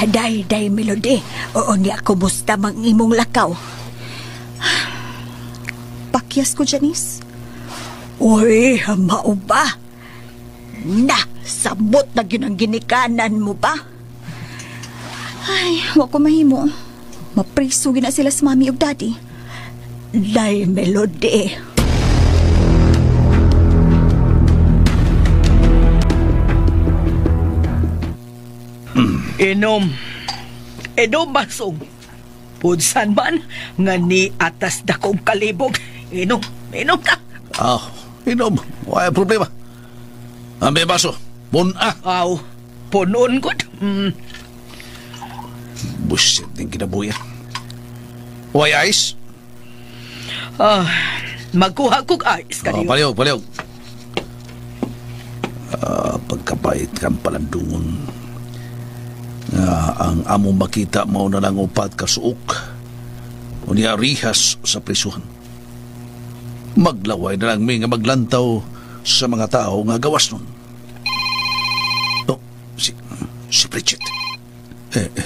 Day, day, Melody. Oo niya, kumusta mang imong lakaw? Pakyas ko, Janice. Uy, mao ba? Na, sabot na yun ang ginikanan mo ba? Ay, wa ko mahimo. Mapriso gina sila sa mami ug daddy. Day, Melody. Inom. Inom, basong. Punsan man, nga ni atas dakong kalibog. Inom, inom ka. Ah, inom. Wala problema. Ang baso, puna. Aw, punon ko. Busit din kinabuya. Why ice? Ah, magkuha kog ice kaniyo. Oh, palihog, palihog. Pagkapait kang palandungon. Nga ang among makita mao na lang upat ka suok. Unya rihas sa prisuhan. Maglaway na lang mi nga maglantaw sa mga tao nga gawas nun. Oh, si Bridget.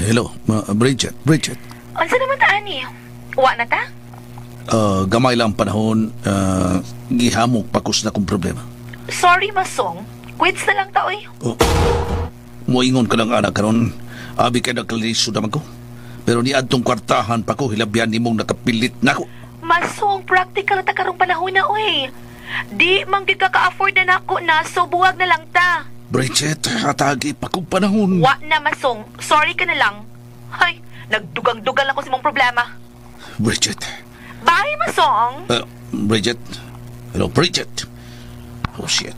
Hello, Bridget. Unsa naman ta ani? Wa na ta? Gamay lang panahon, gihamok pakos na kong problema. Sorry, Masong. Quits na lang ta, oy. Oh, moingon ka lang anak karon. Abi kay nagkalisod naman ko. Pero ni adtong kwartahan pa ko, hilabyan nimong nakapilit na ko. Masong, practical ta karong panahon na, oy. Di man gyud ka ka-afford na nako na, so buwag na lang ta. Bridget, atagi pa kong panahon. Wa na, Masong. Sorry ka na lang. Ay, nagdugang-dugal ako sa mong problema. Bridget. Bye, Masong. Bridget. Hello, Bridget. Oh, shit.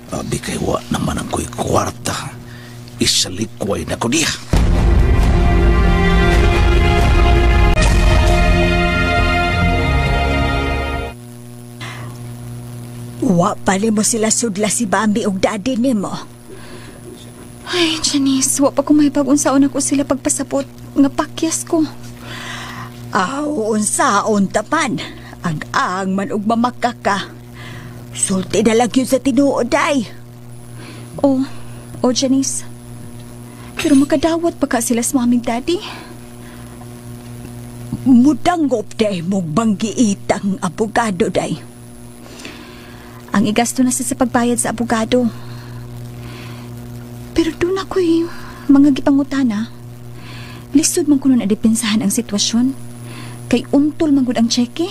Abi kay wa naman ang ko'y kwarta. Isalikway na ko niya. Wa pa nimo sila sudla si Bambi og daddy nimo. Ay, Janice, wa pa ko may pag-unsaon ako sila pagpasapot nga pakyas ko. Aw, unsaon tapan. Ang-ang man og mamaka ka. Sulti na lang yun sa tinuod ay. Oh, Janice. Pero makadawat pa ka sila sa maming daddy. Mudanggop day mong banggiitang abogado day. Ang igasto na sa pagbayad sa abogado. Pero doon ako'y mga gipangutana. Lisod man ko nun adepensahan ang sitwasyon. Kay untol man gud ang tseke.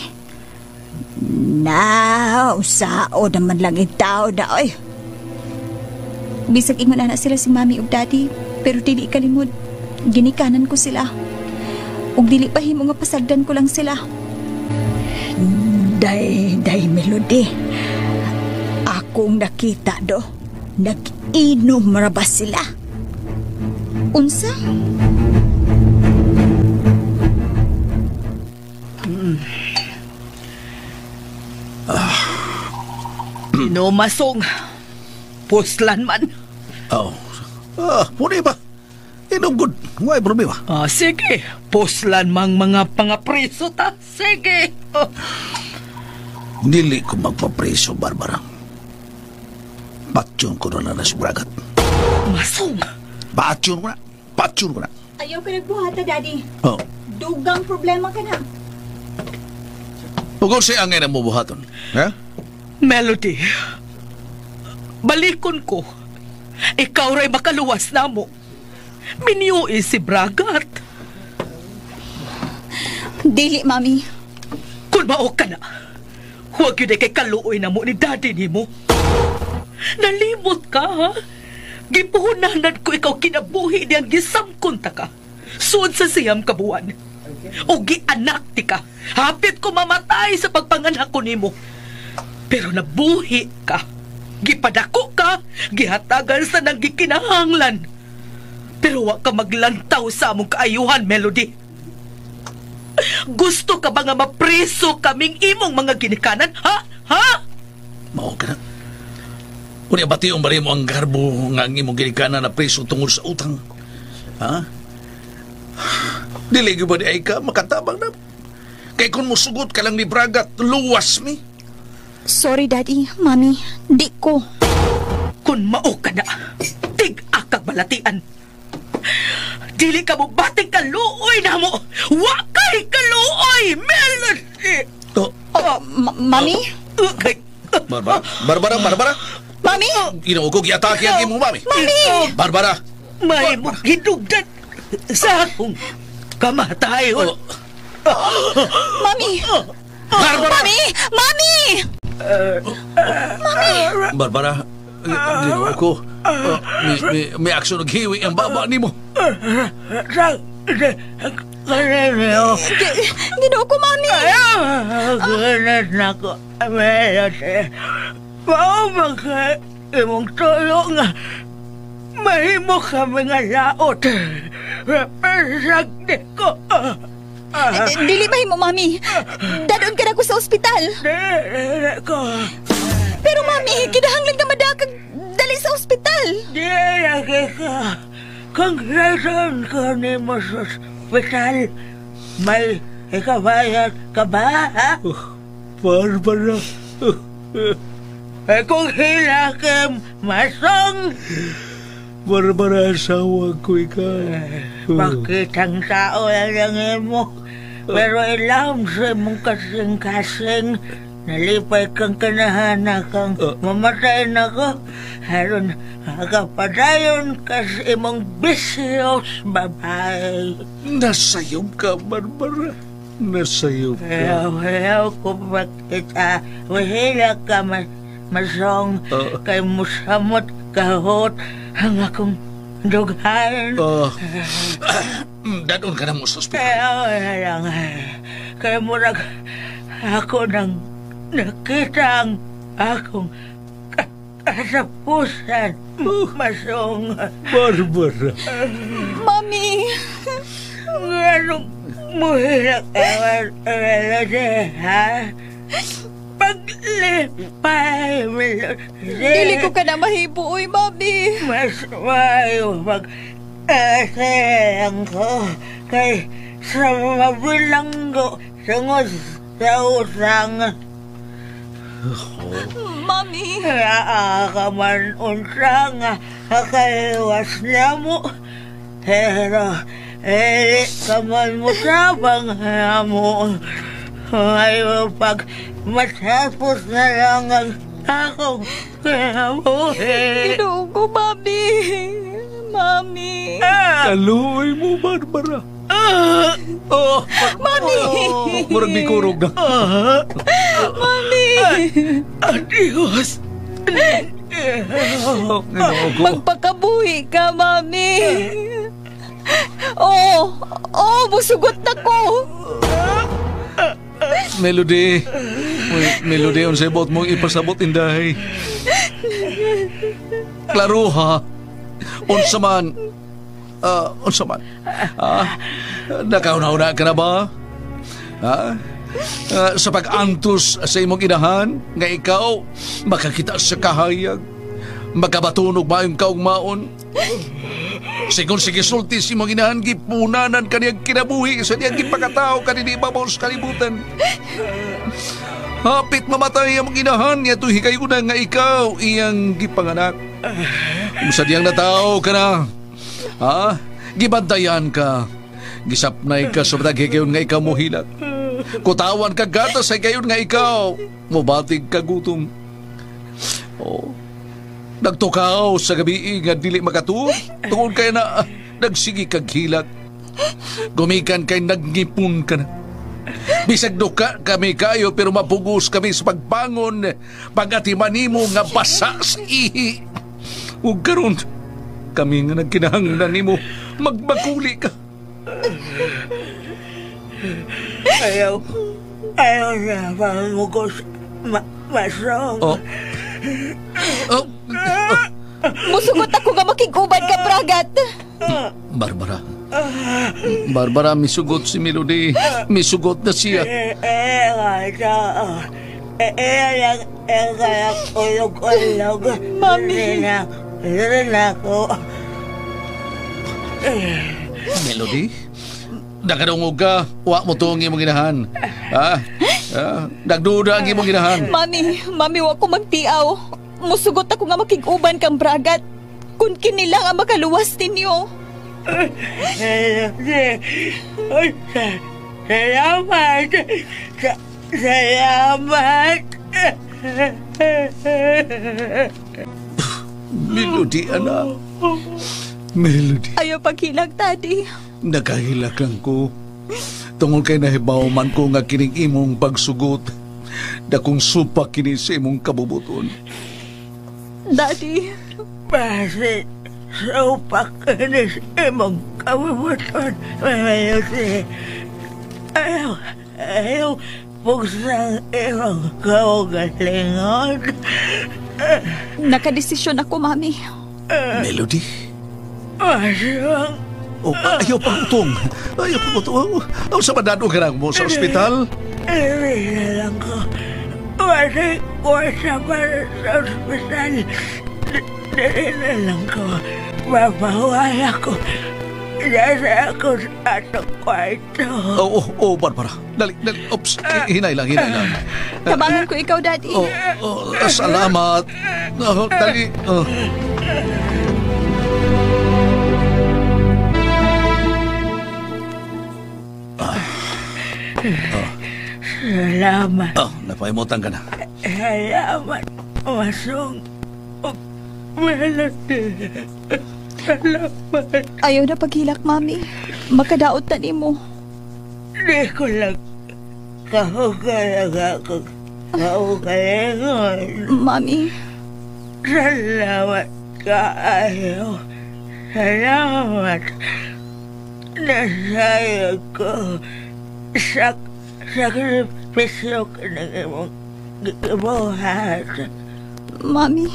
Na, usao naman lang itaw na, oy. Bisag ingon ana sila si mami ug daddy, pero dili kalimod. Ginikanan ko sila. Ug dili pa himo nga pasagdan ko lang sila. Day, Melody. Akong nakita do. Nag-inom ra ba sila? Unsa? No, Masong. Puslan man. Oh. Puni ba? Inom good. Why problema? Sige. Puslan mang mga pangapreso ta. Sige. Oh. Dili ko magpapreso, Barbara. Patyon ko na na si Bragat. Masong. Patyon ko na. Patyon ko na. Ayaw ka nagbuhata, Daddy. Oh. Dugang problema ka na. Pugol siya ang ngayon mo buhaton. Ha? Melody, balikon ko. Ikaw ra'y makaluwas na mo. Minyui si Bragat. Dili, Mami. Kung mao ka na, huwag yun ay kay kaluoy na mo ni Daddy ni mo. Nalimot ka, ha? Gipuhunanan ko ikaw kinabuhi niyang gisamkon ta ka. Suod sa siyam kabuan. O gianak ti ka. Hapit ko mamatay sa pagpanganak ko nimo. Pero nabuhi ka. Gipadako ka. Gihatagan sa nang gikinahanglan. Pero wa ka maglantaw sa among kaayuhan, Melody. Gusto ka ba nga mapreso kaming imong mga ginikanan? Ha? Ha? Mao ka na. Unya bati ang bari mo ang garbo nga ang imong ginikanan na preso tungod sa utang. Ha? Dili gyud ba di ay ka makatabang na? Kay kung musugot ka lang ni Bragat, luwas mi. Sorry, Daddy, Mami, di ko. Kung mao ka na, tig-akag balatian. Dili ka mo bating kaluoy na mo. Wa kay kaluoy, Melody. Oh. Mami? Barbara, Barbara, Barbara. Mami? Ginoo ko giatake ang imong mami. Mami! Barbara. May mo gidugdan sa akong kamatayon. Oh. Mami! Barbara! Mami! Mami! Mami! Barbara, ginoo ko. May aksyon naghiwi ang baba nimo. Ginoo ko, Mami! Mao ka imong tulo nga mahimo kami nga laot. Pasagdi ko. Dili mahimo, Mami. Dadon ka na ko sa ospital. Dili ko. Pero, Mami, kinahanglan ka madakag dali sa ospital. Dili ka. Kung rason ko ni mo sa ospital, may ikabayad ka ba, ha? Barbara. Eh, kung hilakim, masong. Barbara, asawa ko ikaw. Bakit ang tao lang mo? Pero ilam sa imong kasing-kasing, nalipay kang kanahana kang mamatay na ko. Aron, agapadayon ka sa imong bisyos, babae. Nasayom ka, Barbara. Nasayom ka. Ayaw, ayaw ko makita. Wahila ka, masong. Kay musamot kahot ang akong dughan. Dadon ka na mo sa ospital. Ayaw na lang. Kaya murag ako nang nakita ang akong katapusan, masong. Barbara. Mami! Anong muhilak ka, Melody, ha? Paglipay, Melody. Dili ko ka na mahibo, uy, Mami. Mas maayo mag-asayang ko kay sa mabilanggo tungod sa utang. Mami! Aa ka man unsa nga kakaiwas na mo. Pero, eh, ka man mo sabang na mo. Ayaw pag matapos na lang ang akong kinabuhi. Ginoo ko, Mami! Mami! Kaluoy mo, Barbara. Oh, Mami! Murag may kurog na. Mami! Adios! Magpakabuhi ka, Mami! Oh, oh, musugot na ko! Melody. Uy, Melody, unsay buot mong ipasabot inday? Klaro ha. Unsa man? Unsa man? Nakauna-una ka na ba? Ha? Sa pag-antos sa imong inahan nga ikaw makakita sa kahayag, makabatunog maayong kaugmaon. Sigon sige sulti si imong inahan, gipunanan kaniyang kinabuhi sa niyang gipakatao kanini ibabaw sa kalibutan. Hapit mamatay ang inahan niya to higayuna nga ikaw iyang gipanganak. Unsa diyang natawo ka na? Ha? Gibantayan ka. Gisapnay ka sa matag higayon nga ikaw mohilak. Kutawan ka gatas sa higayon nga ikaw mobatig ka gutom. Oh. Nagtukaw sa gabi nga dili makatuog tungod kay na nagsigi kag hilak. Gumikan kay nagngipon ka na. Bisag duka kami kayo pero mapugos kami sa pagbangon pagatiman nimo nga basa sa ihi. Ug karon kami nga nagkinahanglan nimo magbakuli ka. Ayaw, ayaw na pamugos, masong. Oh. Oh. Musugot ako nga makiguban ka, Bragat. Barbara. Barbara, misugot si Melody. Misugot na siya. Mami. Melody? Nakadungog ka, wa mo tuong imong ginahan. Ha? Nagduda ang imong ginahan. Mami, mami, wa ko magtiaw. Musugot ako nga makig-uban kang Bragat. Kun kini lang ang makaluwas ninyo. Salamat. Salamat. Melody, anak. Melody. Ayaw paghilag, Daddy. Nakahilak lang ko. Tungod kay nahibaw man ko nga kining imong pagsugot. Dakong supa kini sa imong kabubuton. Daddy. Basi, supa kini sa imong kabubuton. Melody. Ayaw, ayaw, bugsang imong kaugalingon. Nakadesisyon ako, Mami. Melody? Aswang. Oh, ayaw pagutong. Ayaw pagutong. Oh, sa madado ka lang mo sa ospital? Iri na lang ko. Wala ko sa para sa ospital. Dili na lang ko. Mapawala ko. Nasa ako sa atong kwarto. Oh, Barbara. Dali. Oops, hinay lang. Tabangan ko ikaw, Daddy. Oh, salamat. Oh, dali. Oh. Salamat. Oh, napaimutan ka na. Salamat, Masong. Melody. Salamat. Ayaw na paghilak, Mami. Makadaot na nimo. Di ko lang kahugalang akong kaugalingon. Mami. Salamat kaayo. Salamat. Nasayag ko sa sakripisyo ka ng imong gibuhat. Mami.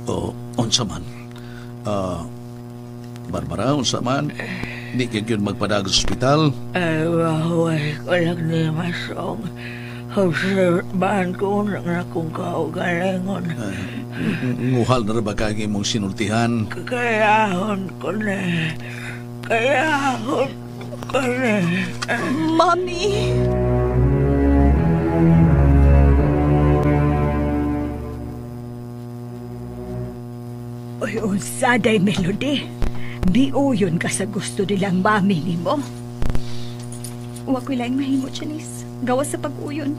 Oh, unsa man. Barbara, unsa man. Di ka yun magpadag sa ospital. Ay, mahuway ko lang ni Masong. Obserbahan ko nang akong kaugalingon. Nguhal na ba kaya imong sinultihan? Kayahon ko na. Kayahon ko na. Mami! Uy, unsa day Melody. Biuyon ka sa gusto nilang mami nimo. Wa ko'y laing mahimo, Janice. Gawas sa pag-uyon.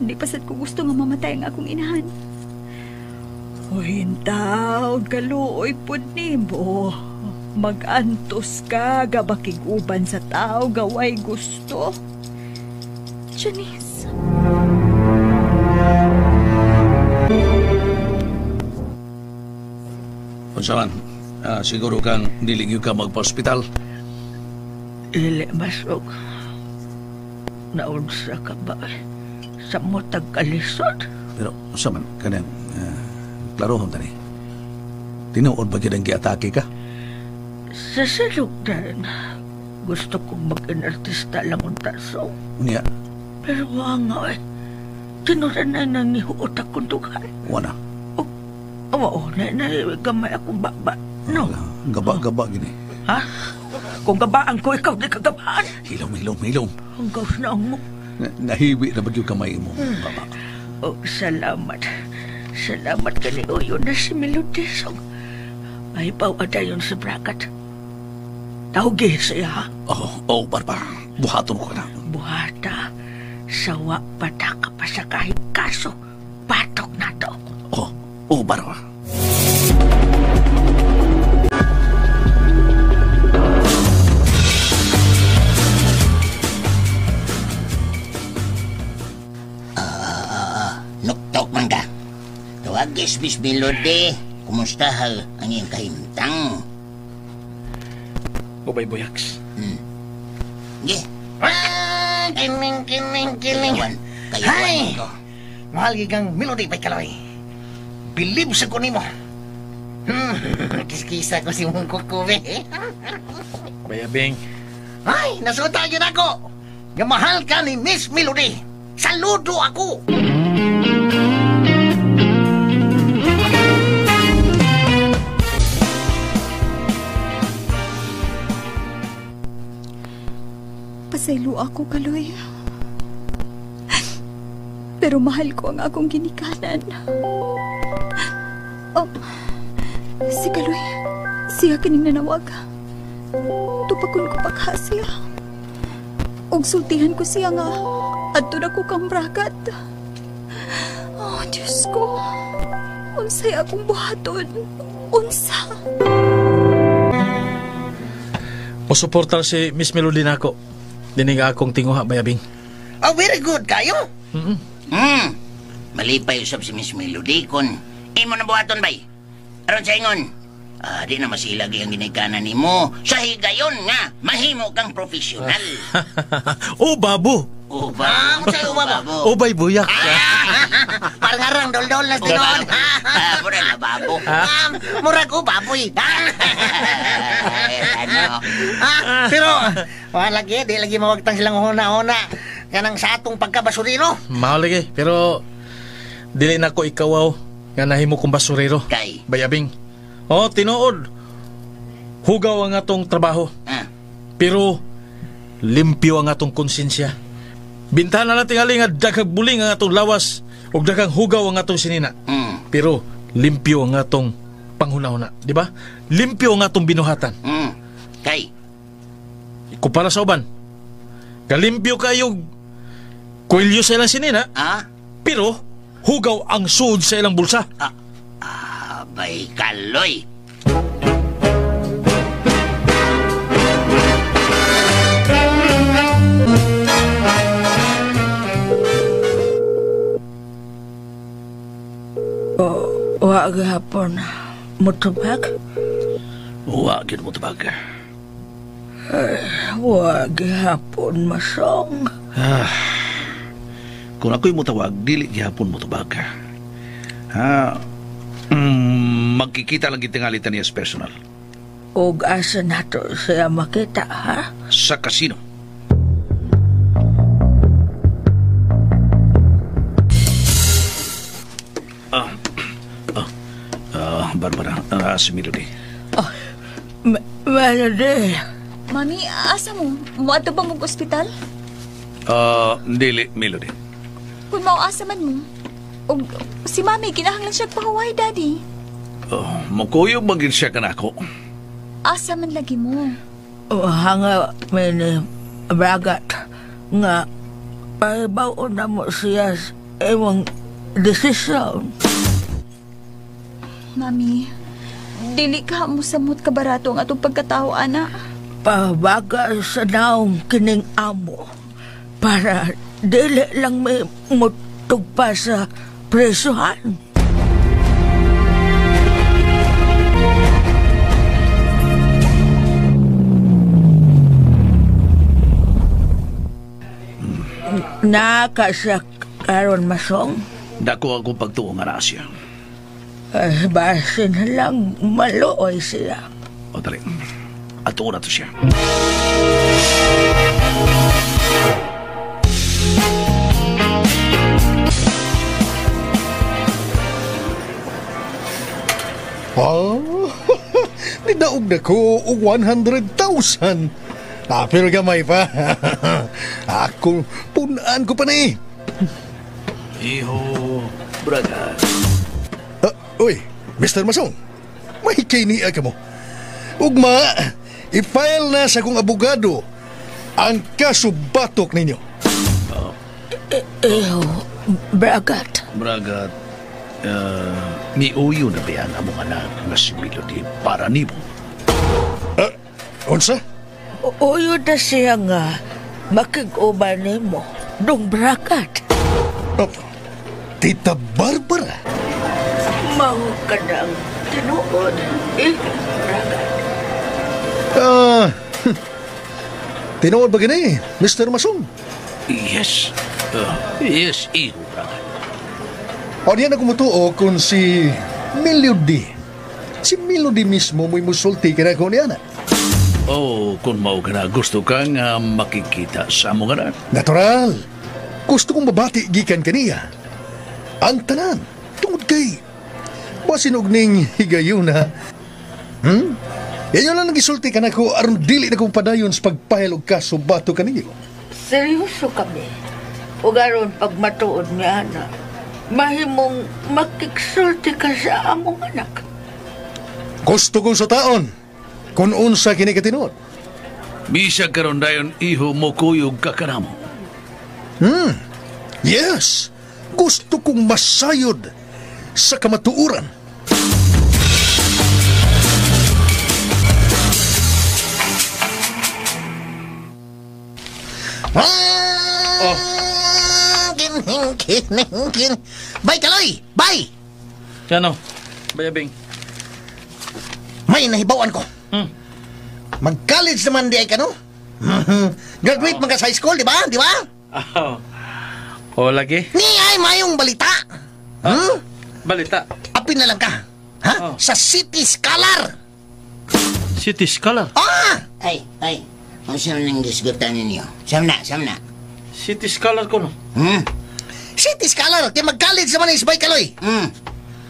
Di pa sad ko gusto nga mamatay ang akong inahan. Uy, intawd, kaluoy pod nimo. Mag-antos ka, gabakig-uban sa tao, gaway gusto. Janice. Unsa man, siguro kang diligyo ka magpa-ospital. Dili, Masog. Naunsa ka ba? Sa mutag kalisod? Pero, unsa man, kanang, klarohon tani. Tinuod ba gyud ang giatake ka? Sa silugdan, gusto kong mag-inartista lang unta, so. Unya? Pero wa nga eh. Tinuran na nang nihuot akong dughan. Wala. Oo, na gamay akong baba. No. Gaba-gaba gini. Ha? Kung gabaan ko, ikaw di kagabaan. Hilom. Ang gawas na ang mo. Nahiwi na ba yung kamay mo, baba? Oh, salamat. Salamat ka ni Uyo na si Melody. So, may pawadayon sa brakat. Tawgi siya, ha? Oh, Barbara. Buhaton ko ka na. Buhata. Sawa pata ka pa sa kahit kaso. Patok na to. Oh, Barbara. Nuktok man ka. Tawagis, Miss Melody. Kumusta ang iyong kahimtang? Ubay, Boyaks. Ge. Kining. Kayawan Hay! ko. Mahal gigang Melody pa'y kaloy. Bilib sa ko nimo. Kiskisa ko si mong kukubi. Bayabing. Ay, nasuta yun ako. Nga mahal ka ni Miss Melody. Saludo ako. Pasaylo ako, Kaloy. Pero mahal ko ang akong ginikanan. Oh, si Kaloy, siya kining nanawag. Tupakon ko pagha siya. Og sultihan ko siya nga, adto na ko kang brakat. Oh, Diyos ko. Unsay akong buhaton. Unsa. Musuportar si Miss Melody nako. Dinig akong tinguha, Bayabing. Oh, very good kayo. Malipay usab si Miss Melody kon imo na buhaton bay. Aron sa ingon, di na masilagi ang ginikanan nimo. Sa higayon nga, mahimo kang profesional. Oh, babo. Oh, babo. Babo. Oh, bay, buyak. Parang harang dol-dol na tinuod. Murag na babo. Murag o baboy. Ano? Pero, wala lagi, di lagi mawagtang silang huna-huna. Kanang sa atong pagkabasurino. Mao lagi, pero dili na ko ikawaw nga nahimo kong basurero. Kay? Bayabing, Oh, tinuod. Hugaw ang atong trabaho. Pero limpyo ang atong konsensya. Bintahan na natin nga daghang buling ang atong lawas ug daghang hugaw ang atong sinina. Pero limpyo ang atong panghunahuna, di ba? Limpyo ang atong binuhatan. Kay kumpara sa uban, kalimpyo kayo kuilyo sa ilang sinina. Pero hugaw ang suod sa ilang bulsa. Abay kaloy. Wa gihapon mutubag. Wa gid mutubag. Wa gihapon masong. Kung ako'y mutawag, dili gihapon mutubag. Ha? Magkikita lang gitingali ta niya sa personal. Og asa nato siya makita, ha? Sa kasino. Barbara, si Melody. Oh, Melody. Mami, asa mo? Muadto ba mong ospital? Dili, Melody. Kung mauasa man mo, og si Mami, kinahanglan siya pahuway, Daddy. Oh, mukuyog magin siya kanako. Asa man lagi mo? Hanga, may bragat nga pahibaw na mo siya imong desisyon. Mami, dili ka mo samot kabarato ang atong pagkatao, ana. Pabaga sa naong kining amo para dili lang may mutug pa sa presuhan. Naka siya karon masong. Dako akong pagtuo nga naa siya. Ay, basin lang maluoy siya. O dali, ato na to siya. Oh, nidaog na ko og 100,000. Pero gamay pa. Ako, punaan ko pa ni. Iho, brother. Uy, Mr. Masong, may kiniya ka mo. Ugma, i-file na sa kong abogado ang kaso batok ninyo. Iho, Bragat. Bragat, niuyo na ba ang among anak nga si Melody para nimo? Unsa? Uyo na siya nga makig-uban nimo, dong Bragat. Oh, Tita Barbara? Mau ka ng tinuod, eh, Bragat. Tinuod ba gini, Mr. Masong? Yes. Yes, iho, Bragat. O diyan ako mutuo kung si Melody. Si Melody mismo mo'y musulti ka na ko niya na. Oh, kung mau ka na gusto kang makikita sa among anak. Natural. Gusto kong babati gikan kaniya. Ang tanan, tungod kay basin og ning higayuna. Yan lang nagisulti ka na ko aron dili na kong padayon sa pagpahil og kaso bato kaniyo. Seryoso kami. Ug aron pagmatuod niya na mahimong makiksulti ka sa among anak. Gusto kong sutaon kung unsa kini katinuod. Bisag karon dayon iho mo kuyog ka kanamo. Yes. Gusto kong masayod sa kamatuoran. Oh. Kin. Bay kaloy, bay. Ano? Bayabing. May nahibawan ko. Mag-college naman di ay ka, no? Graduate man ka sa high school, di ba? Di ba? Oh. O lagi. Ni ay mayong balita. Balita. Apin na lang ka. Ha? Oh. Sa City Scholar. City Scholar? Ah! Ay. Ang saan nang disgutan ninyo? Saan na? City Scholar ko, no? City Scholar? Kaya mag-college naman is bay kaloy.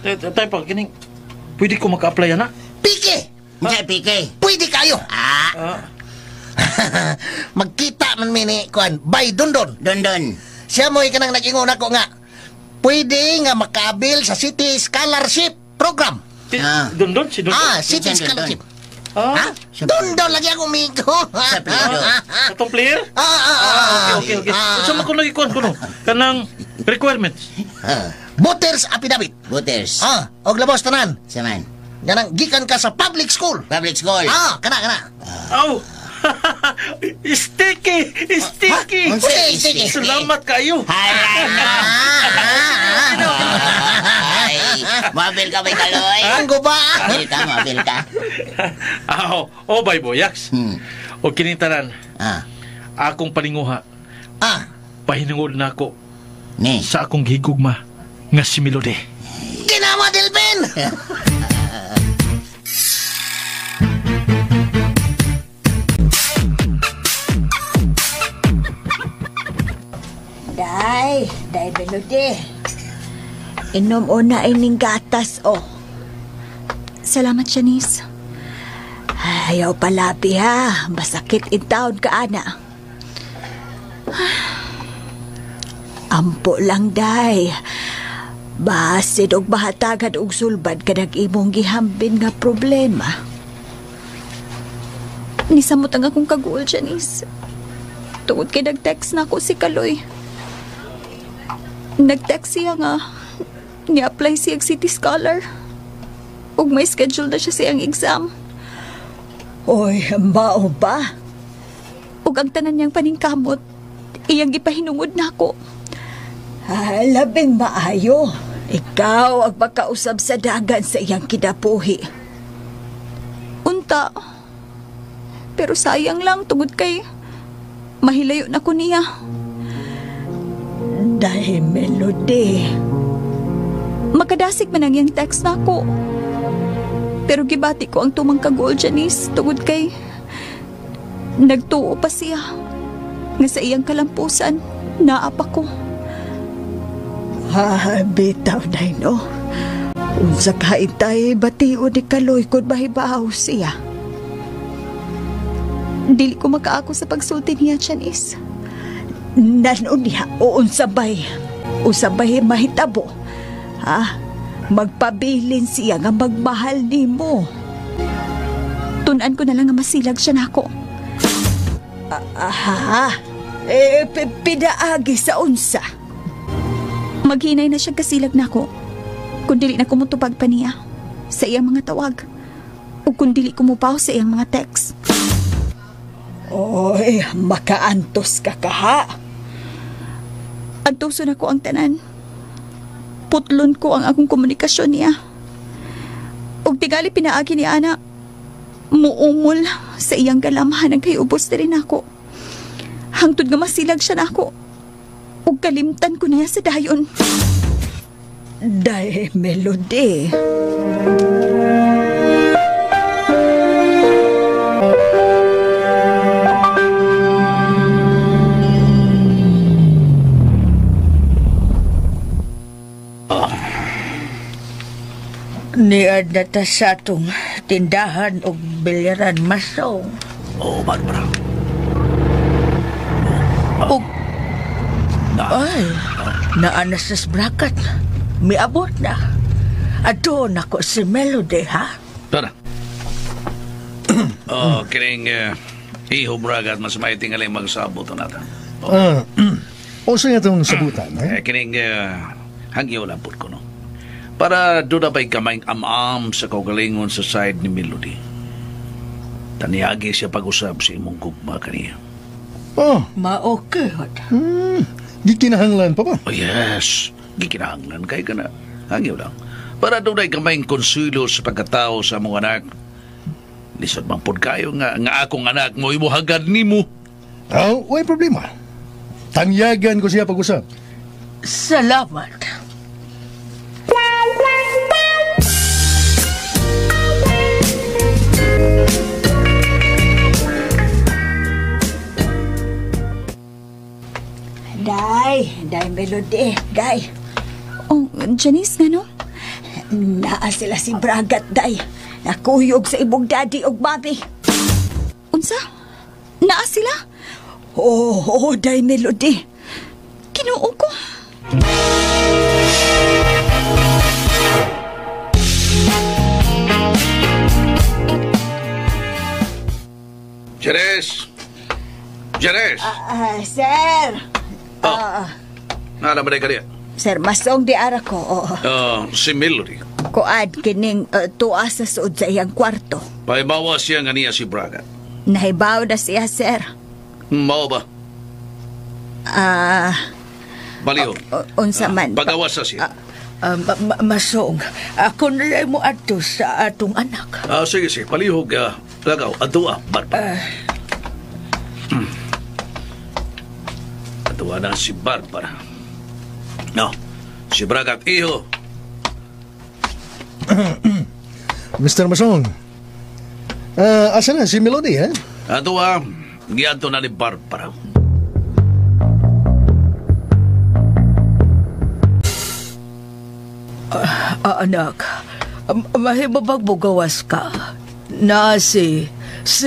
Tayo pa, kining, pwede ko maka-apply, ana? Piki! Unsay piki? Pwede kayo. Ah. Magkita man mi ni kuan, bay Dondon. Dondon. Siya mo'y kanang nag-ingon ako nga. Pwede nga makabil sa City Scholarship Program. Dondon? Si Dondon? Ah, City Scholarship. Ah? Ha? Dondon lagi ako migo. Sa player. Atong player? Ah. Okay. Unsa man kuno ikuan kuno? Kanang requirements. Voters affidavit. Voters. Ah, og labos tanan. Saman. Ganang gikan ka sa public school. Public school. Ah, kana. Aw. Sticky! Sticky! Ha? Unsa sticky? Salamat kayo. Ay, mabil ka ba, Kaloy? Ang guba. Mabil ka, mabil ka. Aw, oh, bay boyaks. O kining tanan. Ah. Akong paninguha. Ah. Pahinungod na ako. Ni. Sa akong gihigugma nga si Melody. Kinama, Delvin! Day, day Melody. Inom una ining gatas, oh. Salamat, Shanice. Ayaw palabi, ha. Masakit in town ka, ana. Ampo lang, day. Basid og mahatagan og sulbad kanang imong gihambin nga problema. Nisamot ang akong kaguol, Janice. Tungod kay nag-text na ako si Kaloy. Nag-text siya nga ni-apply siya og City Scholar. Ug may schedule na siya siyang exam. Oy, mao ba? Ug ang tanan niyang paningkamot, iyang gipahinungod na ako. Ah, labing maayo. Ikaw ang makausab sa dagan sa iyang kinabuhi. Unta. Pero sayang lang tungod kay mahilayo na ko niya. Dahil Melody. Makadasig man ang iyang text na ako. Pero gibati ko ang tumang kaguol, Janice, tungod kay nagtuo pa siya nga sa iyang kalampusan, naapa ko. Ah, bitaw day no. Unsa ka itay batiod ni Kaloy kung mahibaw siya. Dili ko makaako sa pagsulti niya, Janice. Nanon niya o unsa bay. Unsa bay mahitabo. Ha? Magpabilin siya nga magmahal nimo. Tun-an ko na lang nga masilag siya nako. Aha. Eh, pidaagi sa unsa. Maghinay na siya kasilag nako. Kung dili na kumutubag pa niya sa iyang mga tawag. O kung dili kumupaw sa iyang mga text. Oy, makaantos ka kaha. Antuson ako ang tanan. Putlon ko ang akong komunikasyon niya. Og tingali pinaagi ni Ana, muumol sa iyang galamhan ang kay ubos na rin ako. Hangtod nga masilag siya nako. Ug kalimtan ko niya sa dayon. Day, Melody. Niad na ta sa atong tindahan og bilyaran masong. Oh, Barbara. Og ay, naanas sa brakat. Miabot na. Ato nako si Melody, ha? Tara. Oh, kining iho bragat mas maitingaling magsabot na ta. Ah, unsa nga itong sabutan, eh? Kining hangyo lang po ko, no? Para doon na ba'y kamayng am-am sa kaugalingon sa side ni Melody. Taniagi siya pag-usap sa imong gugma kaniya. Oh. Ma-okay. Gikinahanglan pa ba? Oh, yes. Gikinahanglan kay ka na. Hangyo lang. Para doon ay kamayng konsuelo sa pagkatao sa among anak. Lisod man pod kayo nga akong anak mo imuhagad nimo. Oh, way problema. Tanyagan ko siya pag-usap. Salamat. Day, Day Melody, Day. Oh, Janice, nga no? Naa sila si Bragat, Day. Nakuyog sa imong daddy og mami. Unsa? Naa sila? Oo, day Melody. Kinuo ko. Jerez! Jerez! Sir. Oh. Nara ba ka niya? Sir, masong di ara ko. Oo. Si Melody. Kuad kining tuwa sa suod sa iyang kwarto. Pahibawa siya nga niya si Braga. Nahibaw na siya, sir. Mao ba? Baliho. Unsa man. Pagawas sa siya. Masong, ako nalay mo ato sa atong anak. Sige, sige. Palihog. Lagaw, adua, Barbara. Adua na si Barbara. No, si Bragat, iho. Mr. Masong, asa na si Melody, ha? Adua, giadto na ni Barbara. Anak, mahimabag bugawas ka na si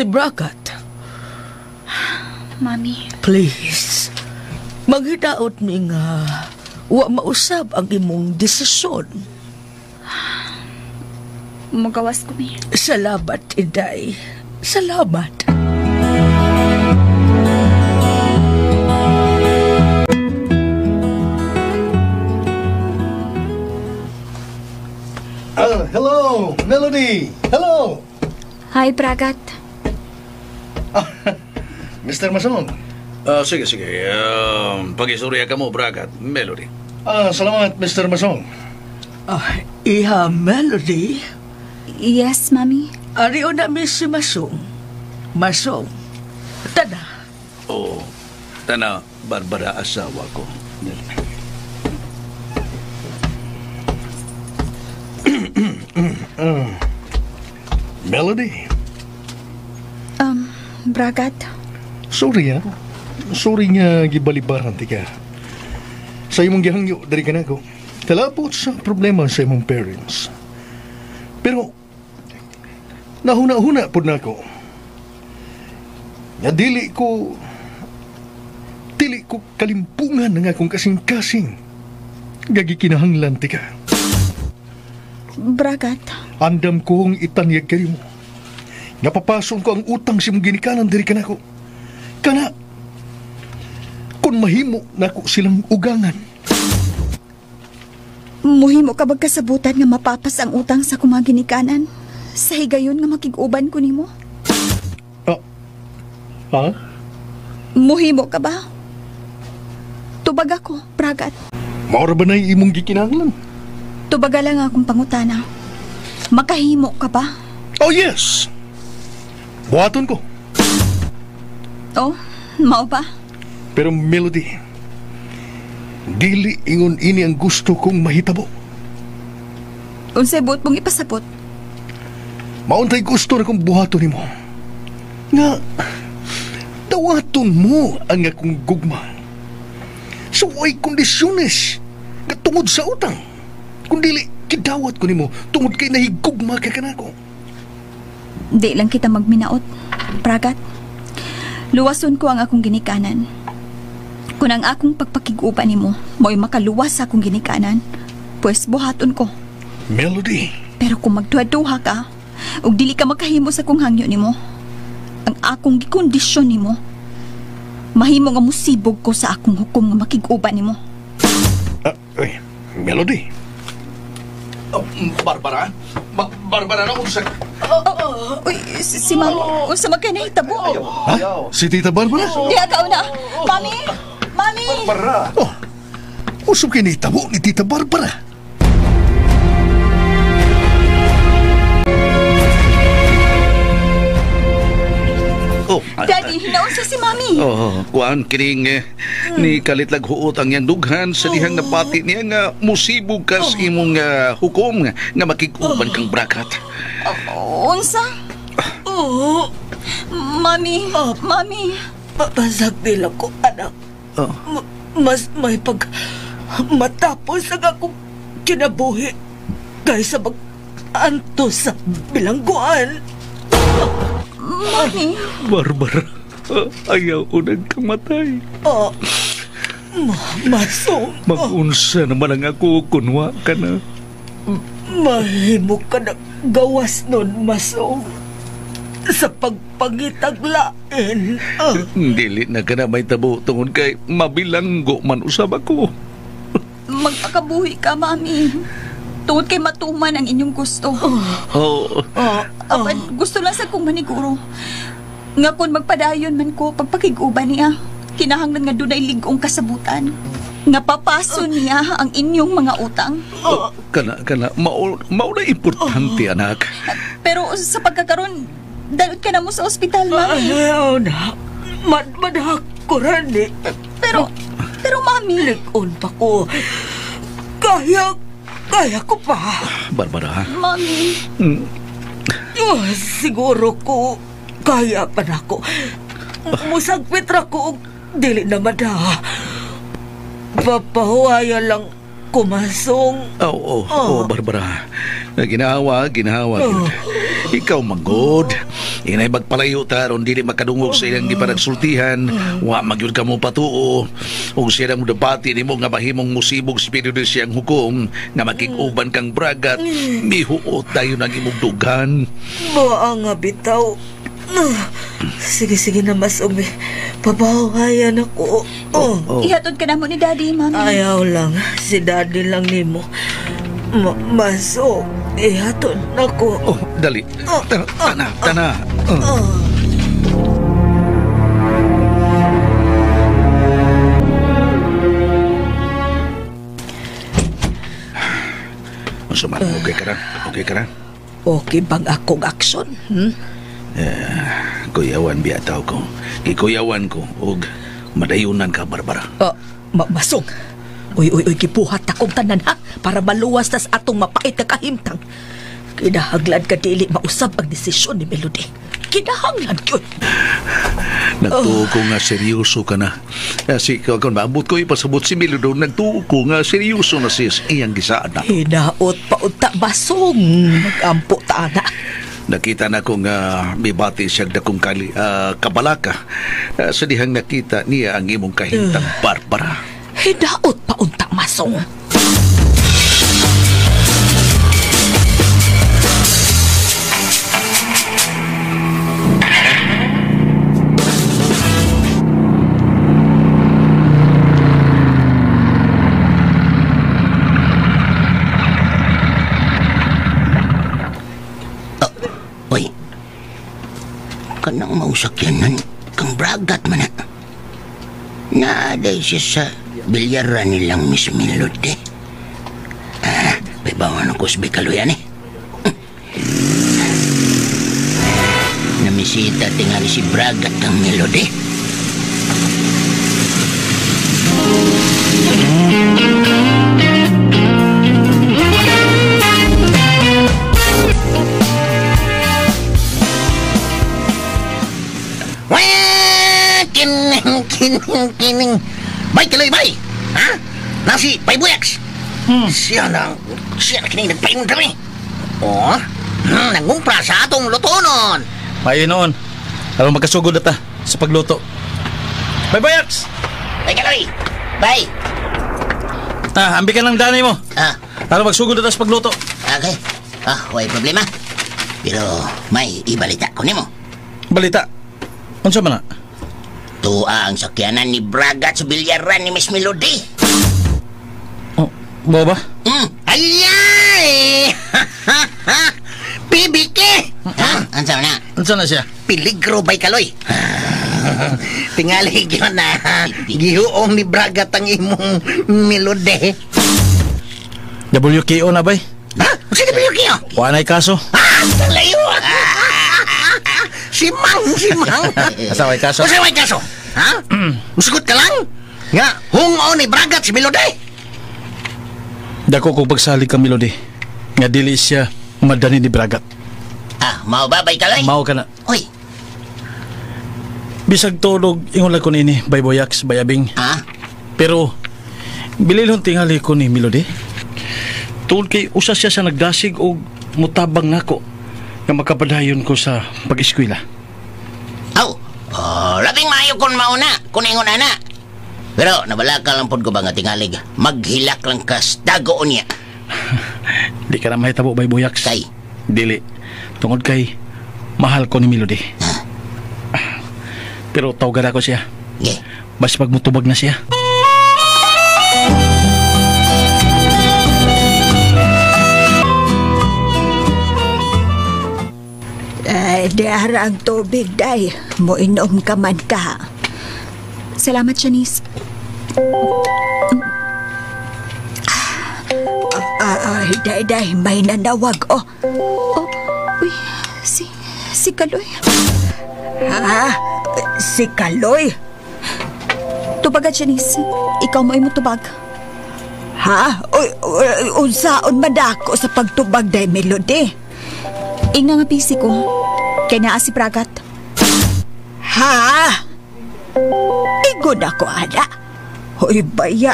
Bragat. Mami. Please, maghidaot mi nga wa mausab ang imong desisyon. Magawas ko mi. Salamat, Inday. Salamat. Hello, Melody. Hello. Hi, Bragat. Mr. Masong. Sige, sige. Pag-istorya ka mo, Bragat. Melody. Salamat, Mr. Masong. Iha, Melody. Yes, Mami. Ariyo na mi si Masong. Masong, tana. Oo. Tana, Barbara, asawa ko. Melody. Bragat. Sorry, ha? Sorry nga gibalibaran ti ka. Sa imong gihangyo, diri ka na ko. Kalapot sa problema sa imong parents. Pero, nahuna-huna po na ako. Nga dili ko kalimpungan nga akong kasing-kasing. Gagikinahanglan ti ka. Bragat. Andam kong itanyag kayo mo. Napapasong ko ang utang si mong ginikanan diri kanako. Kana, kung mahimo nako silang ugangan. Muhimo ka bag kasabutan nga mapapas ang utang sa akong mga ginikanan? Sa higayon nga makig-uban ko nimo? Ha? Muhimo ka ba? Tubag ako, Bragat. Maura ba na imong gikinahanglan? Tubaga lang akong pangutana. Makahimo ka ba? Oh, yes! Buhaton ko. Oh, mao ba? Pero Melody, dili ingon ini ang gusto kong mahitabo. Unsay buot mong ipasabot? Mauntay gusto na kong buhaton nimo. Nga, dawaton mo ang akong gugma. So ay kondisyones nga tungod sa utang. Kung dili, kidawat ko nimo tungod kay nahigugma ka kanako. Di lang kita magminaot, Bragat. Luwason ko ang akong ginikanan. Kung ang akong pagpakig-uban nimo mo'y makaluwas sa akong ginikanan, pues buhaton ko. Melody. Pero kung magduha-duha ka, ug dili ka makahimo sa akong hangyo nimo, ang akong gikondisyon nimo, mahimo nga musibog ko sa akong hukom nga makig-uban nimo. Ay, Melody. Barbara? Barbara na unsa? Uy, si Mami, unsa man kay nahitabo? Ha? Si Tita Barbara? Diha ka una. Mami! Mami! Barbara! Oh, usap kay nahitabo ni Tita Barbara. Oh, Daddy, hinaunsa si Mami. Oh, kuan kining ni kalitlag huot ang iyang dughan sa dihang napati niya nga musibog ka sa imong hukom nga makig-uban kang Bragat. Unsa? Oo. Mami, Mami. Pasagdi lang ko, anak. Oh. Mas may pag matapos ang akong kinabuhi kaysa Anto sa bilangguan. Mami. Barbara, ayaw ko nagkamatay. Masong. Mag-unsa naman ang ako kunwa ka na. Mahimo ka na gawas nun, Masong. Sa pagpangitag lain. Dili na ka na may tabo tungod kay mabilanggo man usab ako. Magpakabuhi ka, Mami. Tungod kay matuman ang inyong gusto. Apan, gusto lang sa kong maniguro. Nga kung magpadayon man ko pagpakig-uban niya, kinahanglan nga dunay lig-ong kasabutan. Nga papaso niya ang inyong mga utang. Kana, mauna importante, anak. Pero sa pagkakaroon, dalot ka na mo sa ospital, Mami. Ayaw na. Madhak ko rin eh. Pero, Mami. Lig-on pa ko. Kaya ko pa. Barbara. Mami. Siguro ko, kaya pa na ko. Musagpit ra ko, dili na madha. Papahuaya lang kumasong. Oo, Barbara. Ginawa. Ikaw manggod. Inay magpalayo ta ron dili makadungog sa ilang gipanagsultihan. Wa magyud ka mo patuo. Ug siya ang debate nimo nga mahimong musibog si Pedro siyang hukom nga makig-uban kang Bragat. Mihuot tayo ng imong dughan. Boa nga bitaw. Sige na mas umi. Papahuhayan ako. Ihatod ka na mo ni Daddy, Mami. Ayaw lang. Si Daddy lang nimo. Masok. Ihatod na ko. Oh, dali. Tana. Suman, okay ka na? Okay bang akong aksyon? Kuyawan biyataw ko. Gikuyawan ko og madayunan ka, Barbara. Masong. Uy, gibuhat akong tanan ha para maluwas tas atong mapait na kahimtang. Kinahanglan ka dili mausab ang desisyon ni Melody. Kinahanglan yun. Nagtuo ko nga seryoso ka na. Kasi kung maabot ko ipasabot si Melody, nagtuo ko nga seryoso na sis iyang gisaan na. Hinaot pa unta basong. Magampo ta na. Nakita na ko nga mibati siya dakong kabalaka. Sa dihang nakita niya ang imong kahintang, Barbara. Hidaot pa unta masong. Uy, kanang mausakyanan kang Bragat man na. Naaday siya sa bilyaran nilang Miss Melody. May bawan ng kusbi kaluyan eh. Namisita tingali si Bragat kang Melody. Kining. Bay, kiloy, bay! Ha? Nasi, paybuyax! Siya na kining nagpaingon kami. Oh? Nangumpra sa atong lutonon. Mayo noon. Aron magkasugod na ta sa pagluto. Bay, Bayax! Bay, kaloy! Bay! Ambi ka ng danay mo. Aron magsugod na ta sa pagluto. Okay. Way problema. Pero may ibalita ko nimo. Balita? Unsa man na? Tuwa ang sakyanan ni Bragat sa bilyaran ni Miss Melody. Oh, ba? Ayay! PBK! Ha? Ansa na? Ansa na siya? Peligro bay kaloy. Tingali gyud na. Gihuong ni Bragat ang imong Melody. WKO na bay? Ha? Sa WKO? Wa na'y kaso. Layo! Si Mang. Asa way kaso? Asa way kaso? Ha? Musugot ka lang? Nga, hungo ni Bragat si Melody. Dako kong pagsalig kang Melody. Nga dili siya madani ni Bragat. Mao ba bay kaloy? Mao ka na. Oy. Bisag tulog, ingon lang ko niini, bay Boyax, bayabing. Pero, bililhon tingali ko ni Melody. Tungod kay usa siya sa nagdasig og mutabang nako nga makapadayon ko sa pag-eskwela. Aw, oh, labing maayo kun mauna, kun ingon ana. Pero nabalaka lang pod ko ba nga tingalig, maghilak lang kas dago niya. Di ka na mahitabo bay Buyaks. Kay? Dili. Tungod kay mahal ko ni Melody. Pero tawagan ako siya. Yeah. Basta pag mutubag na siya. Ay, diara ang tubig, day. Moinom ka man ka. Salamat, Janice. Day, day, may nanawag, oh. Oh, uy, si Kaloy. Ha? Si Kaloy? Tubaga, Janice. Ikaw mo ay mutubag. Ha? Uy, unsaon madako sa pagtubag, day, Melody? Inga nga busy ko. Kay naa si Pragat. Ha? Igon ako, ana. Hoy, baya.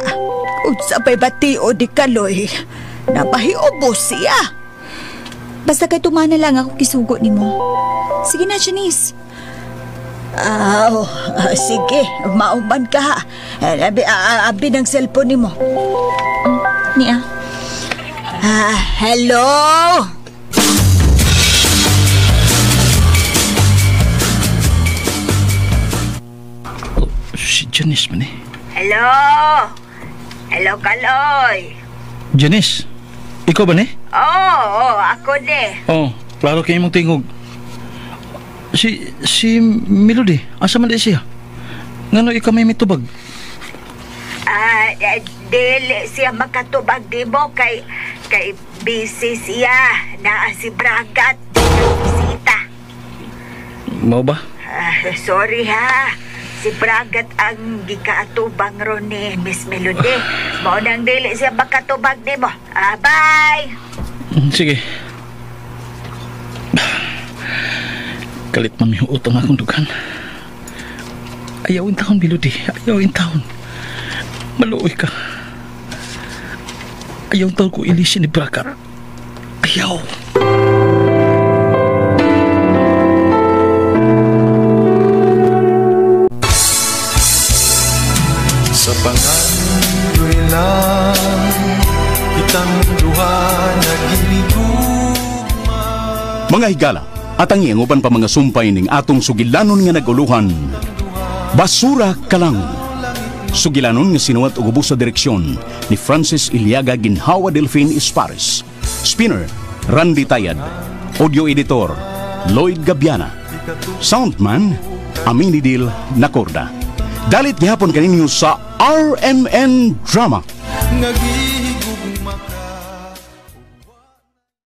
Unsa pa'y batio di Kaloy. Napahiubos siya. Basta kay tumana lang ako kisugo nimo. Sige na, Janice. Aw, sige, mauman ka. Abi ng cellphone nimo. Niya. Hello? Oh, si Janice man eh. Hello? Hello, Kaloy. Janice, ikaw ba ni? Oo, ako ni. Oh, klaro kayo mong tingog. Si Melody, asa man di siya? Ngano ikaw may mitubag? Dili siya makatubag di mo kay busy siya. Naa si Bragat, bisita. Mao ba? Sorry ha. Si Bragat ang gikaatubang ron ni Miss Melody. Mao nang dili siya makatubag nimo. Bye! Sige. Kalit man may utang akong dugan. Ayaw in taon, Melody. Ayaw in taon. Maluoy ka. Ayaw taon ko ilisin ni Bragat. Ayaw. Sa pangandoy lang kitang duha naghinigugma. Mga higala, at ang uban pa mga sumpay ning atong sugilanon nga naguluhan. Basura ka lang. Sugilanon nga sinuwat og ubos sa direksyon ni Francis Iliaga Ginhawa Delfin Espares. Spinner, Randy Tayad. Audio editor, Lloyd Gabiana. Soundman, Aminidil Nacorda. Dalit gihapon kaninyo sa RMN Drama. Ngagi